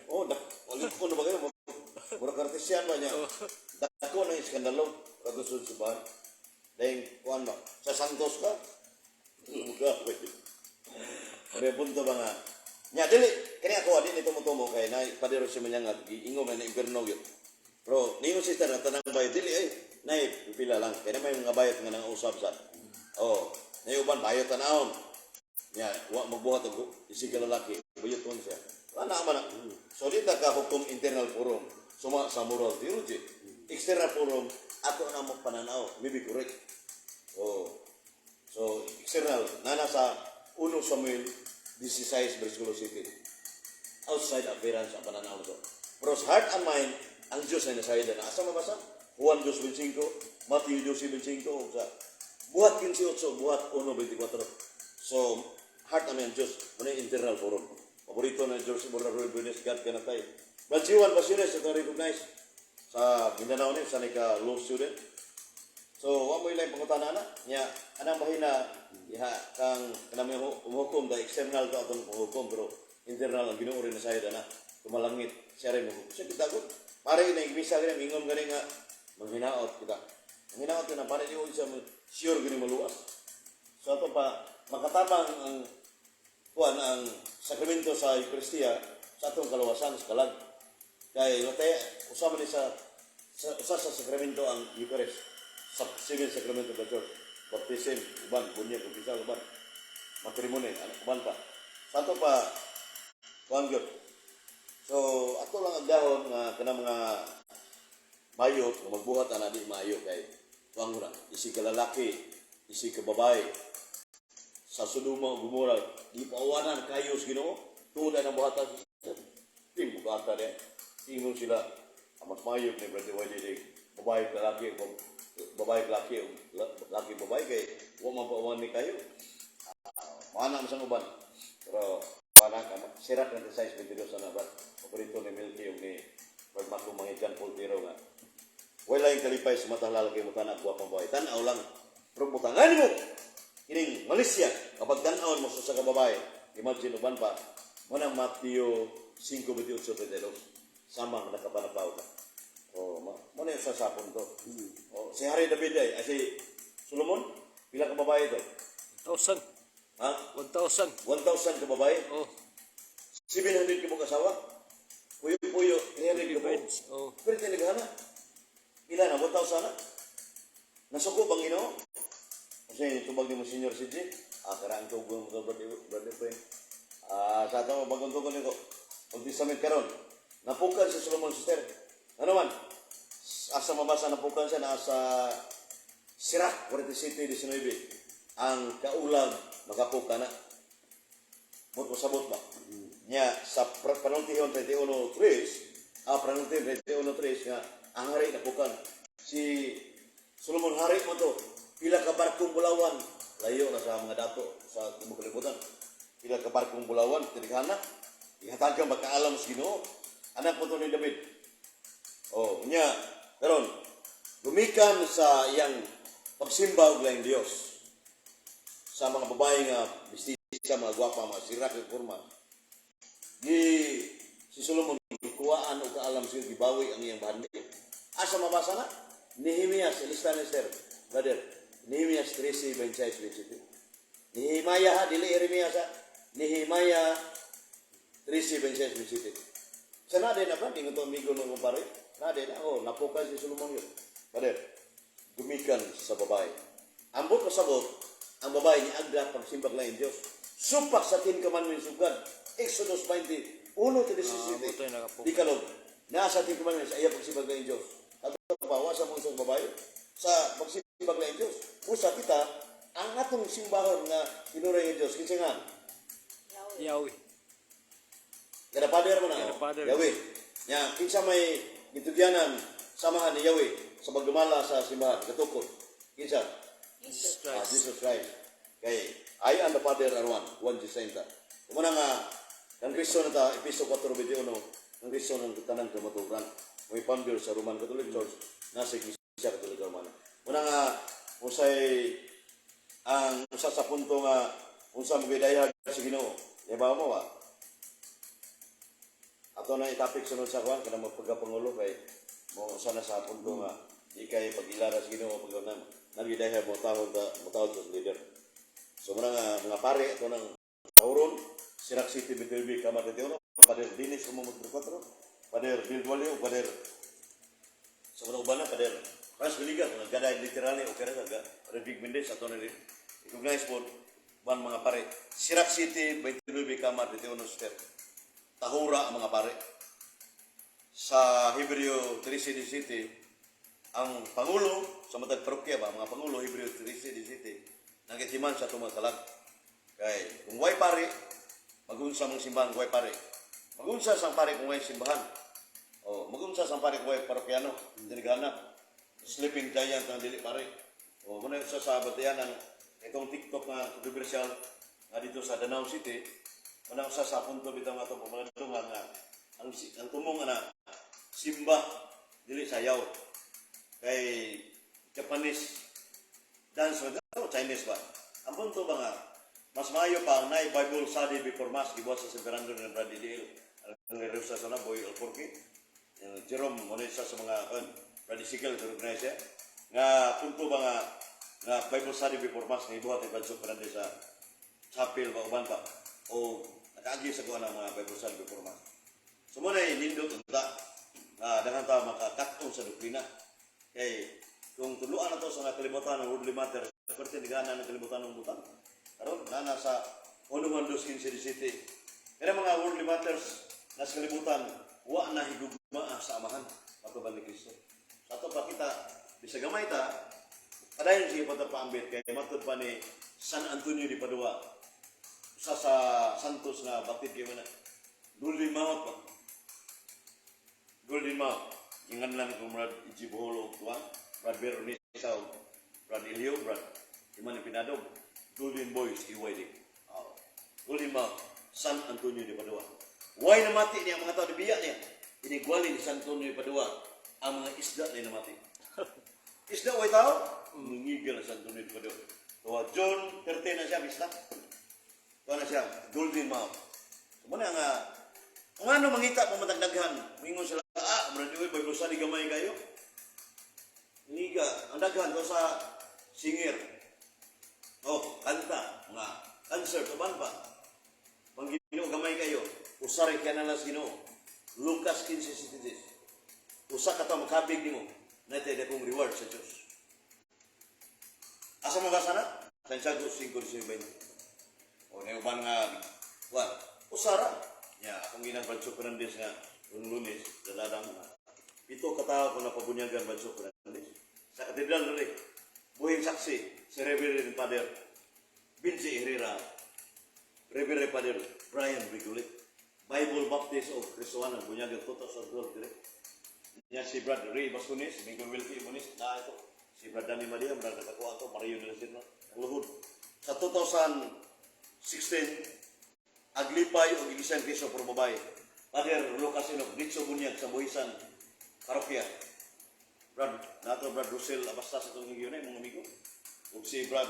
Oh, dak, ulit ko na ba kayo? Mura kartesyan ba niya? Dako na iskandalo. Kagusod sa bahan. Dahil, kuan ba? Sa santos ka? Mukha ba yun? May punto ba nga? Nya, dili, kani ako, dili tumutumo kay na padero si Manyang at giingo man na impierno yun. Pero, ningon sister na tanang bayot, dili, ay, nay, pipila lang. Kaya na may mga bayot nga nang usab sa. Oh, nay uban, bayot tanahon. Nya, wa magbuhat og isig ka lalaki, bayot kon siya. Wala man na. So dito ka hukom internal forum, suma sa moral theology. External forum, ato na mo pananaw, maybe correct. Oh. So, external, nana sa 1 Samuel 16 versikulo 7. Outside appearance ang pananaw to. Pero sa heart and mind, ang Diyos ay nasayda na. Asa mabasa? Juan 2.25, Matthew 12.25, o sa Buhat 15.8, Buhat 1.24. So, Heart namin ang Diyos. Muna yung internal forum. Paborito na George Borda Roy Buenos, God kanatay. Brad Juan Pasiones, ito recognize sa Mindanao ni, sa ka law student. So, wa mo ilang pangutana na. Nya, anang bahina, iha, kang kanami umuhukom, da external to atong panghukom, pero internal ang Ginoo rin na sayod ana. Tumalangit, siya rin muhukom. Siya kita ko. Pare na igmisa gani, mingon gani nga, manghinaot kita. Manghinaot na pare niyo siya sure gani maluwas. So ato pa makatabang ang kuan, ang sakramento sa Eucharistia sa atong kaluwasan sa kalag. Kay latay usa man ni sa usa sa sakramento ang Eucharist. Sa civil sacrament of the church. Baptism, uban, bunyag, kumpisal, uban. Matrimony, ano, uban pa. Sa ato pa, kuan gyud. So, ato lang ang dahon nga kanang mga bayot nga magbuhat ana di maayo kay kuan ko na, isi ka lalaki, isi ka babae, sa Sodoma ug Gomora, di paawanan kayo sa Ginoo, tungod ang buhatan sa system. Di bugata niya. Ingon sila, ang mas maayo ni Brother Wiley di babae ka laki, babae ka laki, laki babae kay wa man paawan ni kayo. Maana man sa uban. Pero pana ka sirak na size 22 sa nabat. Paborito ni Milky ug ni Brad Maco mga John Paul Tiro nga wala yung kalipay sa mata lalaki mo tanak gwapang babae. Tanaw lang. Pero butangan mo! Kining malisya, kapag tanawon mo sa usa ka babae, imagine uban pa, mo nang Mateo 5:28-32, sama nga nakapanapaw ka. O, mo na yung sasapon to. O, si Hari David ay si Solomon, pila ka babae to? 1,000. Ha? 1,000. 1,000 ka babae? Oh. 700 ka mong asawa? Puyo-puyo, 300 ka buok? Oh. Pero tinagana. Pila na? 1,000 na? Nasuko bang Ginoo? Kasi tubag ni mo Senior CJ. Karaan tugon mo to, brother, brother Frank. Sa ato, bagong tugon nito. Old Testament karon. Napukan si Solomon, sister. Ano man? Asa mabasa napukan siya nasa Sirach 47:19. Ang kaulag makapuka na. Mot sabot ba? Nya sa panultihon 31:3, panultihon 31:3 nga ang hari napukan. Si Solomon hari mo to. Pila ka barkong bulawan, layo na sa mga dato sa tibuok kalibutan. Pila ka barkong bulawan tinighana. Ihatagan magkaalam sa Ginoo. Anak mo to ni David. Oh, nya karon gumikan sa iyang pagsimba og laing Dios sa mga babae nga mistisa, mga gwapa, mga sirak ng forma. Gi si Solomon gikuhaan og kaalam siya, gibawi ang iyang bahandi. Asa mabasa na? Nehemias, ilista ni sir, brother. Nehemias 13, 26, 27. Nehemiah ha, dili Jeremias ha. Nehemiah 13, 26, 27. Sa na din na ba? Ingon to amigo nung kumpare. Na din na, oh, napukan si Solomon yun. Brother, gumikan sa babae. Ambot pasabot, ang babae ni agda pagsimbag lang Diyos. Supak sa Ten Commandments of God. Exodus 20, 1 to 17. Butoy nakapukan. Dekalog. Nasa Ten Commandments, ayaw pagsimbag lang Diyos. Ato pa, wa sa mga sa babae. Sa pagsimbag lang Diyos. Usa kita, ang atong simbahon nga tinuray ng Diyos. Kinsa nga? Yahweh. Kada father mo na. Kada Oh. father. Yahweh. Nya, kinsa may gitugyanan samahan ni Yahweh sa pagdumala sa simbahan, katukod. Kinsa? Jesus Ah, Christ. Jesus Christ. Kay I and the Father are one, one Jesus ta. Kumuna nga kang Kristo na ta, Episo 4:21, ang Kristo ng tanang kamatuoran. May founder sa Roman Catholic Church, nasa Iglesia Katolika Romana. Muna nga usay ang usa sa punto nga unsa mo gidayag sa Ginoo. Yabaw mo ba? Ato na i-topic sunod sa kuan kanang magpagkapangulo kay mo usa na sa punto nga di kay pag-ilara sa Ginoo pag nang nagidayag mo tawon ta mo tawon sa leader. So muna nga mga pare ato nang Tauron, Sirac City BTB Kamar 21, Pader Dinis Umumot 4, Pader Bill Dualio, Pader sa mga uban na, Pader Franz Villegas, mga gaday literally, okay ra ga Pader Big Mendez, ato na rin. Recognize po, ban mga pare. Sirac City, 29 Kamar 21 Square. Tahura ang mga pare. Sa Hebreo 13:17, ang pangulo sa matag parokya ba, mga pangulo Hebreo 13:17, nagitiman sa itong mga kalag. Kay kung way pare, magunsa mong simbahan kung way pare. Magunsa sang pare kung way simbahan. O, magunsa sang pare kung way parokyano, dili ganap. Sleeping giant ang dili pare. O, muna sa sa batayan ang itong TikTok nga controversial. Nga dito sa Danao City, manang sa punto bitaw nga atong pamalandungan nga ang tumong ana simba dili sayaw kay Japanese dance ba o Chinese ba? Ang punto ba nga mas maayo pa ang naay Bible study before Mass gibuhat sa San Fernando ng Brad DDL ang nirusa sa na Boy Alporque. Yung Jerome mo sa mga kan Brad Ezekiel recognize siya nga punto ba nga nga Bible study before Mass nga ibuhat ni Brad Fernandez sa chapel ba uban pa o nakaagi sa kuha ng mga Bible study before Mass. So mo na nindot unta nga daghan ta makakatong sa doktrina kay kung tuluan na to sa nga kalibutan ng worldly matters, perti nagana ng kalibutan ng butang. Karon nana sa 1 2 15 City. Kaya mga worldly matters na sa kalibutan, wa na higugmaa sa amahan matuban ni Kristo. Sa ato pa kita, bisag gamay ta, padayon siya pa paambit kay matud pa ni San Antonio de Padua, usa sa santos nga batid kay man Golden Mouth ba? Golden Mouth. Ingan lang kung Brad Ijibohol o tuwan, Brad Veronisa o Brad Ilio, Brad Iman Pinadog, Golden Boys, EYD. Oh. Golden Mouth, San Antonio de Padua. Why namati niya ang mga tao, dibiya niya? Inigwali ni San Antonio de Padua ang mga isda na namati. Isda way tao? Nangigil ang San Antonio de Padua. So, John 13 na siya, bista. Tuwa na siya, Golden Mouth. So, muna nga, kung ano mangita pa matagdaghan, mingon sila, ah, murag uy, Bible study gamay kayo. Niga, ang daghan to sa singer. Oh, kanta, nga, concert, uban pa. Pang Ginoo gamay kayo, usaray ka na lang sa Ginoo. Lucas 15:66. Usa ka ta makabig nimo, natay dakong reward sa Dios. Asa mo ka sana? Santiago 5:19. O na uban nga, wa, usara. Ya, akong ginang Banso Fernandez nga, noong Lunes, dadadang nga. 7 ka tao ko napabunyagan Banso Fernandez. Sa katedral rin, buhing saksi, si Reverend Father Vinci Herrera, Reverend Father Brian Brigulit, Bible Baptist of Cristoan, ang bunyagan 2012 dire. Niya si Brad Ray Bascones, Miguel Wilkie Munis, na ito. Si Brad Danny Maria, Brad Nakakuha ito, Mario de la Sirna, ang luhod. Sa 2016, Aglipay o Iglesia ni Cristo por babae. Father Lucas Enoch, Ditso Bunyag sa Buhisan, Parokya. Brad, nato Brad Russell Abasta sa itong higyon mga amigo. Ug si Brad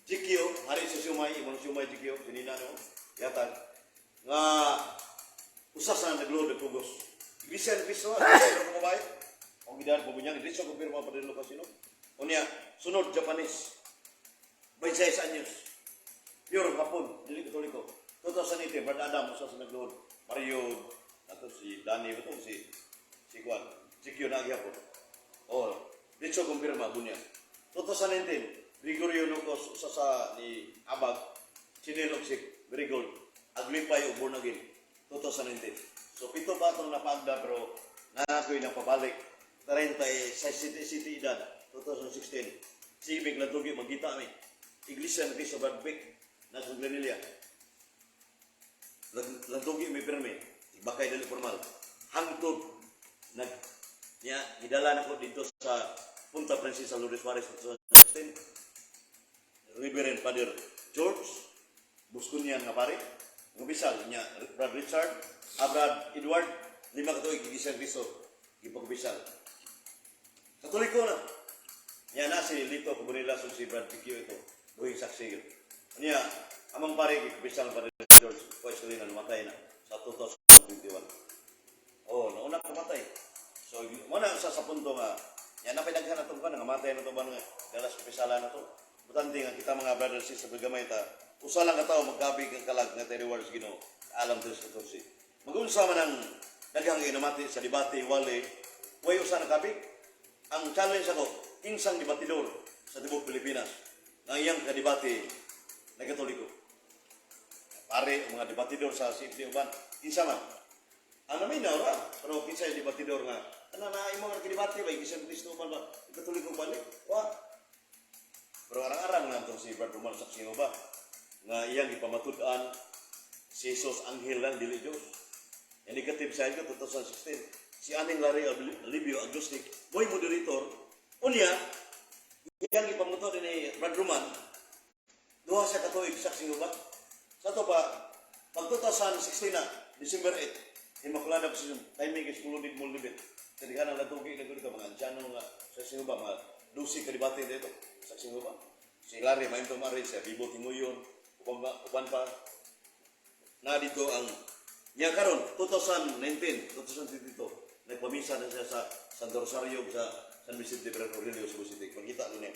Jikyo, hari sa Sumay, imong Sumay Jikyo, sinina no, yatag. Nga usa sa nagluhod ng pugos. Iglesia ni Cristo, ang babae. Ang gidan po bunyag, Ditso kumpirma Father Lucas Enoch. Unya, sunod Japanese. 26 anyos. Pure Hapon, dili Katoliko. 2018, Brad Adam, usa sa nagluhod. Mario, nato si Danny, ba to? Si Juan. Si Kyo na gyapon. Oh, Ditso kumpirma bunya. 2019, Gregorio Lucas, usa sa ni Abag, Chinel og si Very Gold, Aglipay og born again. 2019. So 7 pa itong napaagda pero nanakoy na pabalik. 36 City City edad 2016. Sige bigla tugi magkita mi. Iglesia ni Cristo Brad Vic nasa Granilla. Lantugi mi pirmi. Bakay dali formal. Hangtod nag niya gidala nako dito sa Punta Princesa Lourdes Suarez 2016. Reverend Father George Buscunian nga pare. Ngubisal niya Brad Richard, ah, Brad Edward, 5 ka tuig Iglesia ni Cristo gipagubisal. Katoliko na. Niya na si Lito Cubunilas ug si Brad Picchio ito. Buhing saksi yun. Niya, amang pare gibisal Father George Wesley na namatay na sa 2021. Oh, nauna kamatay. So, mo na sa punto nga, yan na pinaghan na itong nga matay na ito ba nga, galas kupisala na to. Butante nga kita mga brothers and sisters, gamay ta, usa lang ka tao magkabig ang kalag nga tayo rewards Ginoo, alam 3:14. Magunsa man ang daghang ginamati sa debate, wale, way usa na kabig. Ang challenge ako, kinsang debatidor sa tibuok Pilipinas, nga iyang kadebate na Katoliko. Pare, ang mga debatidor sa CFD uban, kinsa man. Ang naminaw ra, pero kinsa yung debatidor nga, ano na imo nga kidebate ba, Iglesia ni Cristo man ba, Katoliko balik, wa. Pero arang-arang na itong si Brad Roman saksi mo ba, nga iyang ipamatud-an si Jesus anghel lang, dili Diyos. Yung negative side ko, 2016, si Aning Larry Alibio, agnostic, boy moderator, unya, iyang ipamatud ni Brad Roman, Duha sa katuig sa Singuba. Sa to pa, pag 2016 na, December 8, Immaculada Concepcion, timing is kulunid mo libit. Sa diha na latugi na gud ka mga ansyano nga sa Singuba, mga 12 ka debate dito sa Singuba. Si Larry, may tumari siya, Bibo Tinguyon, uban, uban pa, na dito ang niya karon 2019, 2022, nagpamisa na siya sa Santo Rosario sa San Vicente Ferrer Aurelio, Cebu City. Pagkita ko niya.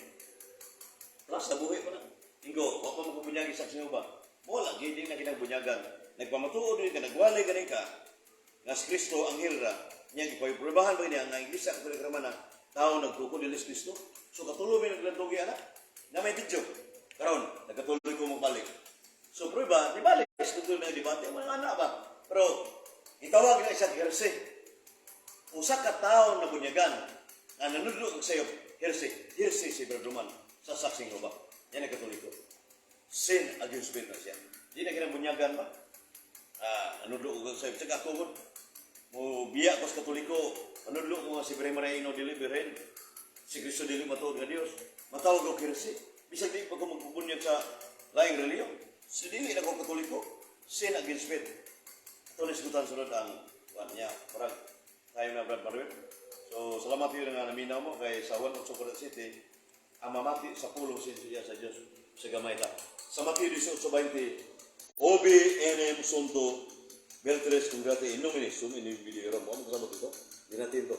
Plus, nabuhi pa na. Ingo, wa pa makubunyagi sa ba? Wala, gindi na kinagbunyagan. Nagpamatuod din ka, nagwalay ganin ka. Nga si Kristo ang hilra. Niya, ipayprubahan ba niya nga Iglesia Katolika Romana, tao nagtukod ni Kristo. So, katuloy may naglantugi, anak. Na may video. Karon, nagkatuloy ko magbalik. So, prueba, di balik. Tuloy na debate. Mga anak ba? Pero, itawag na isang herse. Usa ka tawo na bunyagan nga nanudlo og sayo herse, herse si Brad Roman sa saksing ba. Yan ang Katoliko. Sin against faith na siya. Di na kinang bunyagan ba? Ah, nanudlo og sayo. Tsaka ako gud, mo biya ko sa Katoliko, nanudlo ko nga si Bre Maria dili birhen. Si Kristo dili matuod nga Dios. Matawag og herse. Bisag di pa ko magbubunyag sa laing relihiyon. Si dili na ko Katoliko. Sin against faith. Ito na sigutan sunod ang kuan niya. Parang tayo na Brad Manuel. So salamat yun nga naminaw mo kay sa 1 October City ang mamati sa pulong siya sa Diyos sa gamay ta. Sa Mateo 18:20, Obi enem sunto Beltres congrate in nomine sum in video rom. Ano kasabot ito? Di natin ito.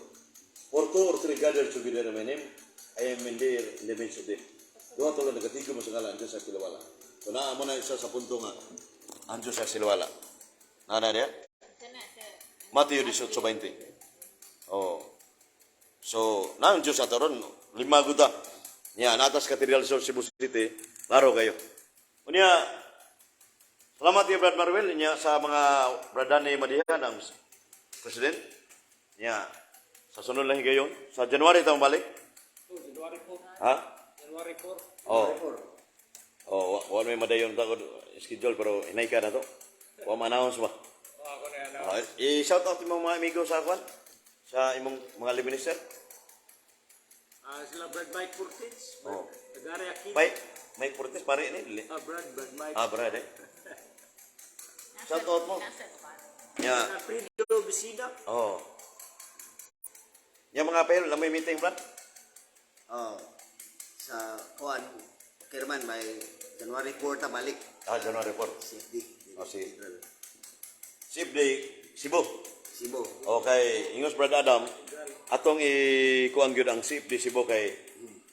For two or three gathered together in my name, I am in there in the midst of them. Duha tulad nagatigo mo sa ngalan Diyos sa kilawala. So naa mo na isa sa punto nga ang Diyos sa silawala. Nana niya? Kana sir. Mateo 18:20. Oh. So, naang Diyos ato ron, lima guda. Niya, natas Cathedral sa Cebu City, laro kayo. Unya, salamat iyo Brad Marwel, niya sa mga Brad Danny Madihan, ang President. Niya, sa sunod lang higayon, sa January taong balik. Oh, January 4. Ha? January 4. Oh. Oh, wa may madayon ta ko schedule pero hinay ka na to. Wa ma-announce ba? Oh, ako na yan. Ah, i-shout out imong mga amigo sa kwan sa imong mga minister. Ah, sila Brad Mike Portage. Oh. Gary Aquino. Mike, Mike Cortez pare ni dili. Ah, Brad Mike. Ah, brad eh. Shout out mo. Nasa pa. Nya. Alfredo Besida. Oh. Nya mga pero na may meeting, brad. Oh, sa kuan Kerman by January 4 ta balik. Ah, January 4. CFD. Oh, si Sibli Cebu. Cebu. Okay, ingos Brad Adam, atong i-kuan gyud ang CFD Cebu kay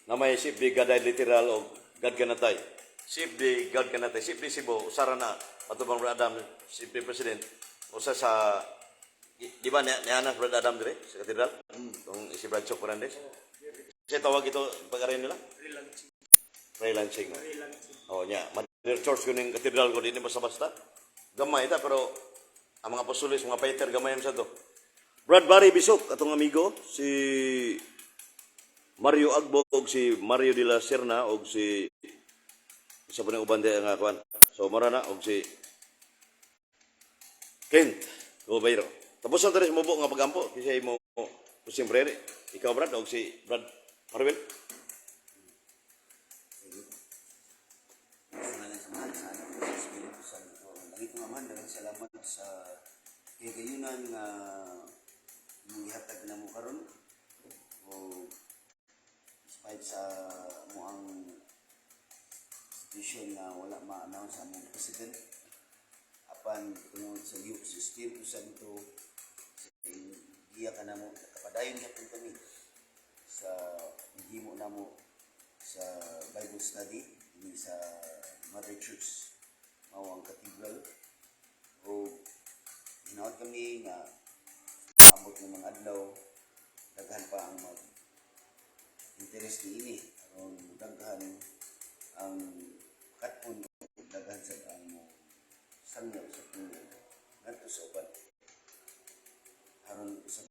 na may CFD God ay literal o God kanatay. CFD God kanatay. CFD Cebu usara na atong Brad Adam CFD President usa sa di ba niya Brad Adam dire sa katedral? Tong si Brad Choc Fernandez. Siya tawag ito pag-aral nila? Relancing. Prelancing. No? Relancing. Oh, nya. Mother Church ko ning katedral ko din basta-basta. Gamay ta pero ang mga apostoles, mga Peter gamay man sa to. Brad Barry Bisok atong amigo si Mario Agbo og si Mario de la Serna og si isa pa ng uban diha nga kuan. So mara na og si Clint Gobeiro. Tapos na tayo mubo nga pagampo kasi imo siyempre ikaw Brad og si Brad Marvel. Ngalan sa Amahan, sa Anak, sa Espiritu Santo. Ang Langit ng Amahan, daghang salamat sa kagayunan nga imong gihatag namo karon. O despite sa mo ang situation nga wala ma-announce ang among president apan tungod sa lihok sa Espiritu Santo sa iyong giya ka namo nakapadayon gyapon kami sa gihimo namo sa Bible study dinhi sa Mother Church mao ang cathedral o hinaot kami nga ambot ng mga adlaw daghan pa ang mag interest niini aron daghan ang katpon, daghan sa ang mo sangyaw sa pulong ngadto sa uban aron sa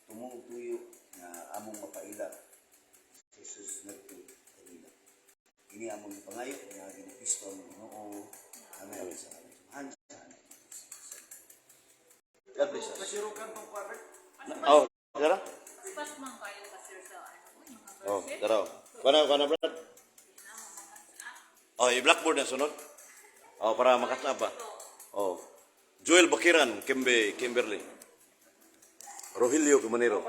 tumong tuyo nga among mapaila si Jesus ngadto kanila. Ini among gipangayo nga ni Kristo ang Ginoo. Amen. Sa Amahan, sa Anak, sa Espiritu Santo. God bless us. Pasirukan tong kwarek. Oh, tara. Pas man kayo ka sir sa ano, yung mga Oh, verse. tara. Kana kana Brad. Oh, i-blackboard na sunod. Oh, para makatap ba. Oh. Joel Bakiran, Kimbe, Kimberly. Rogelio Cumanero.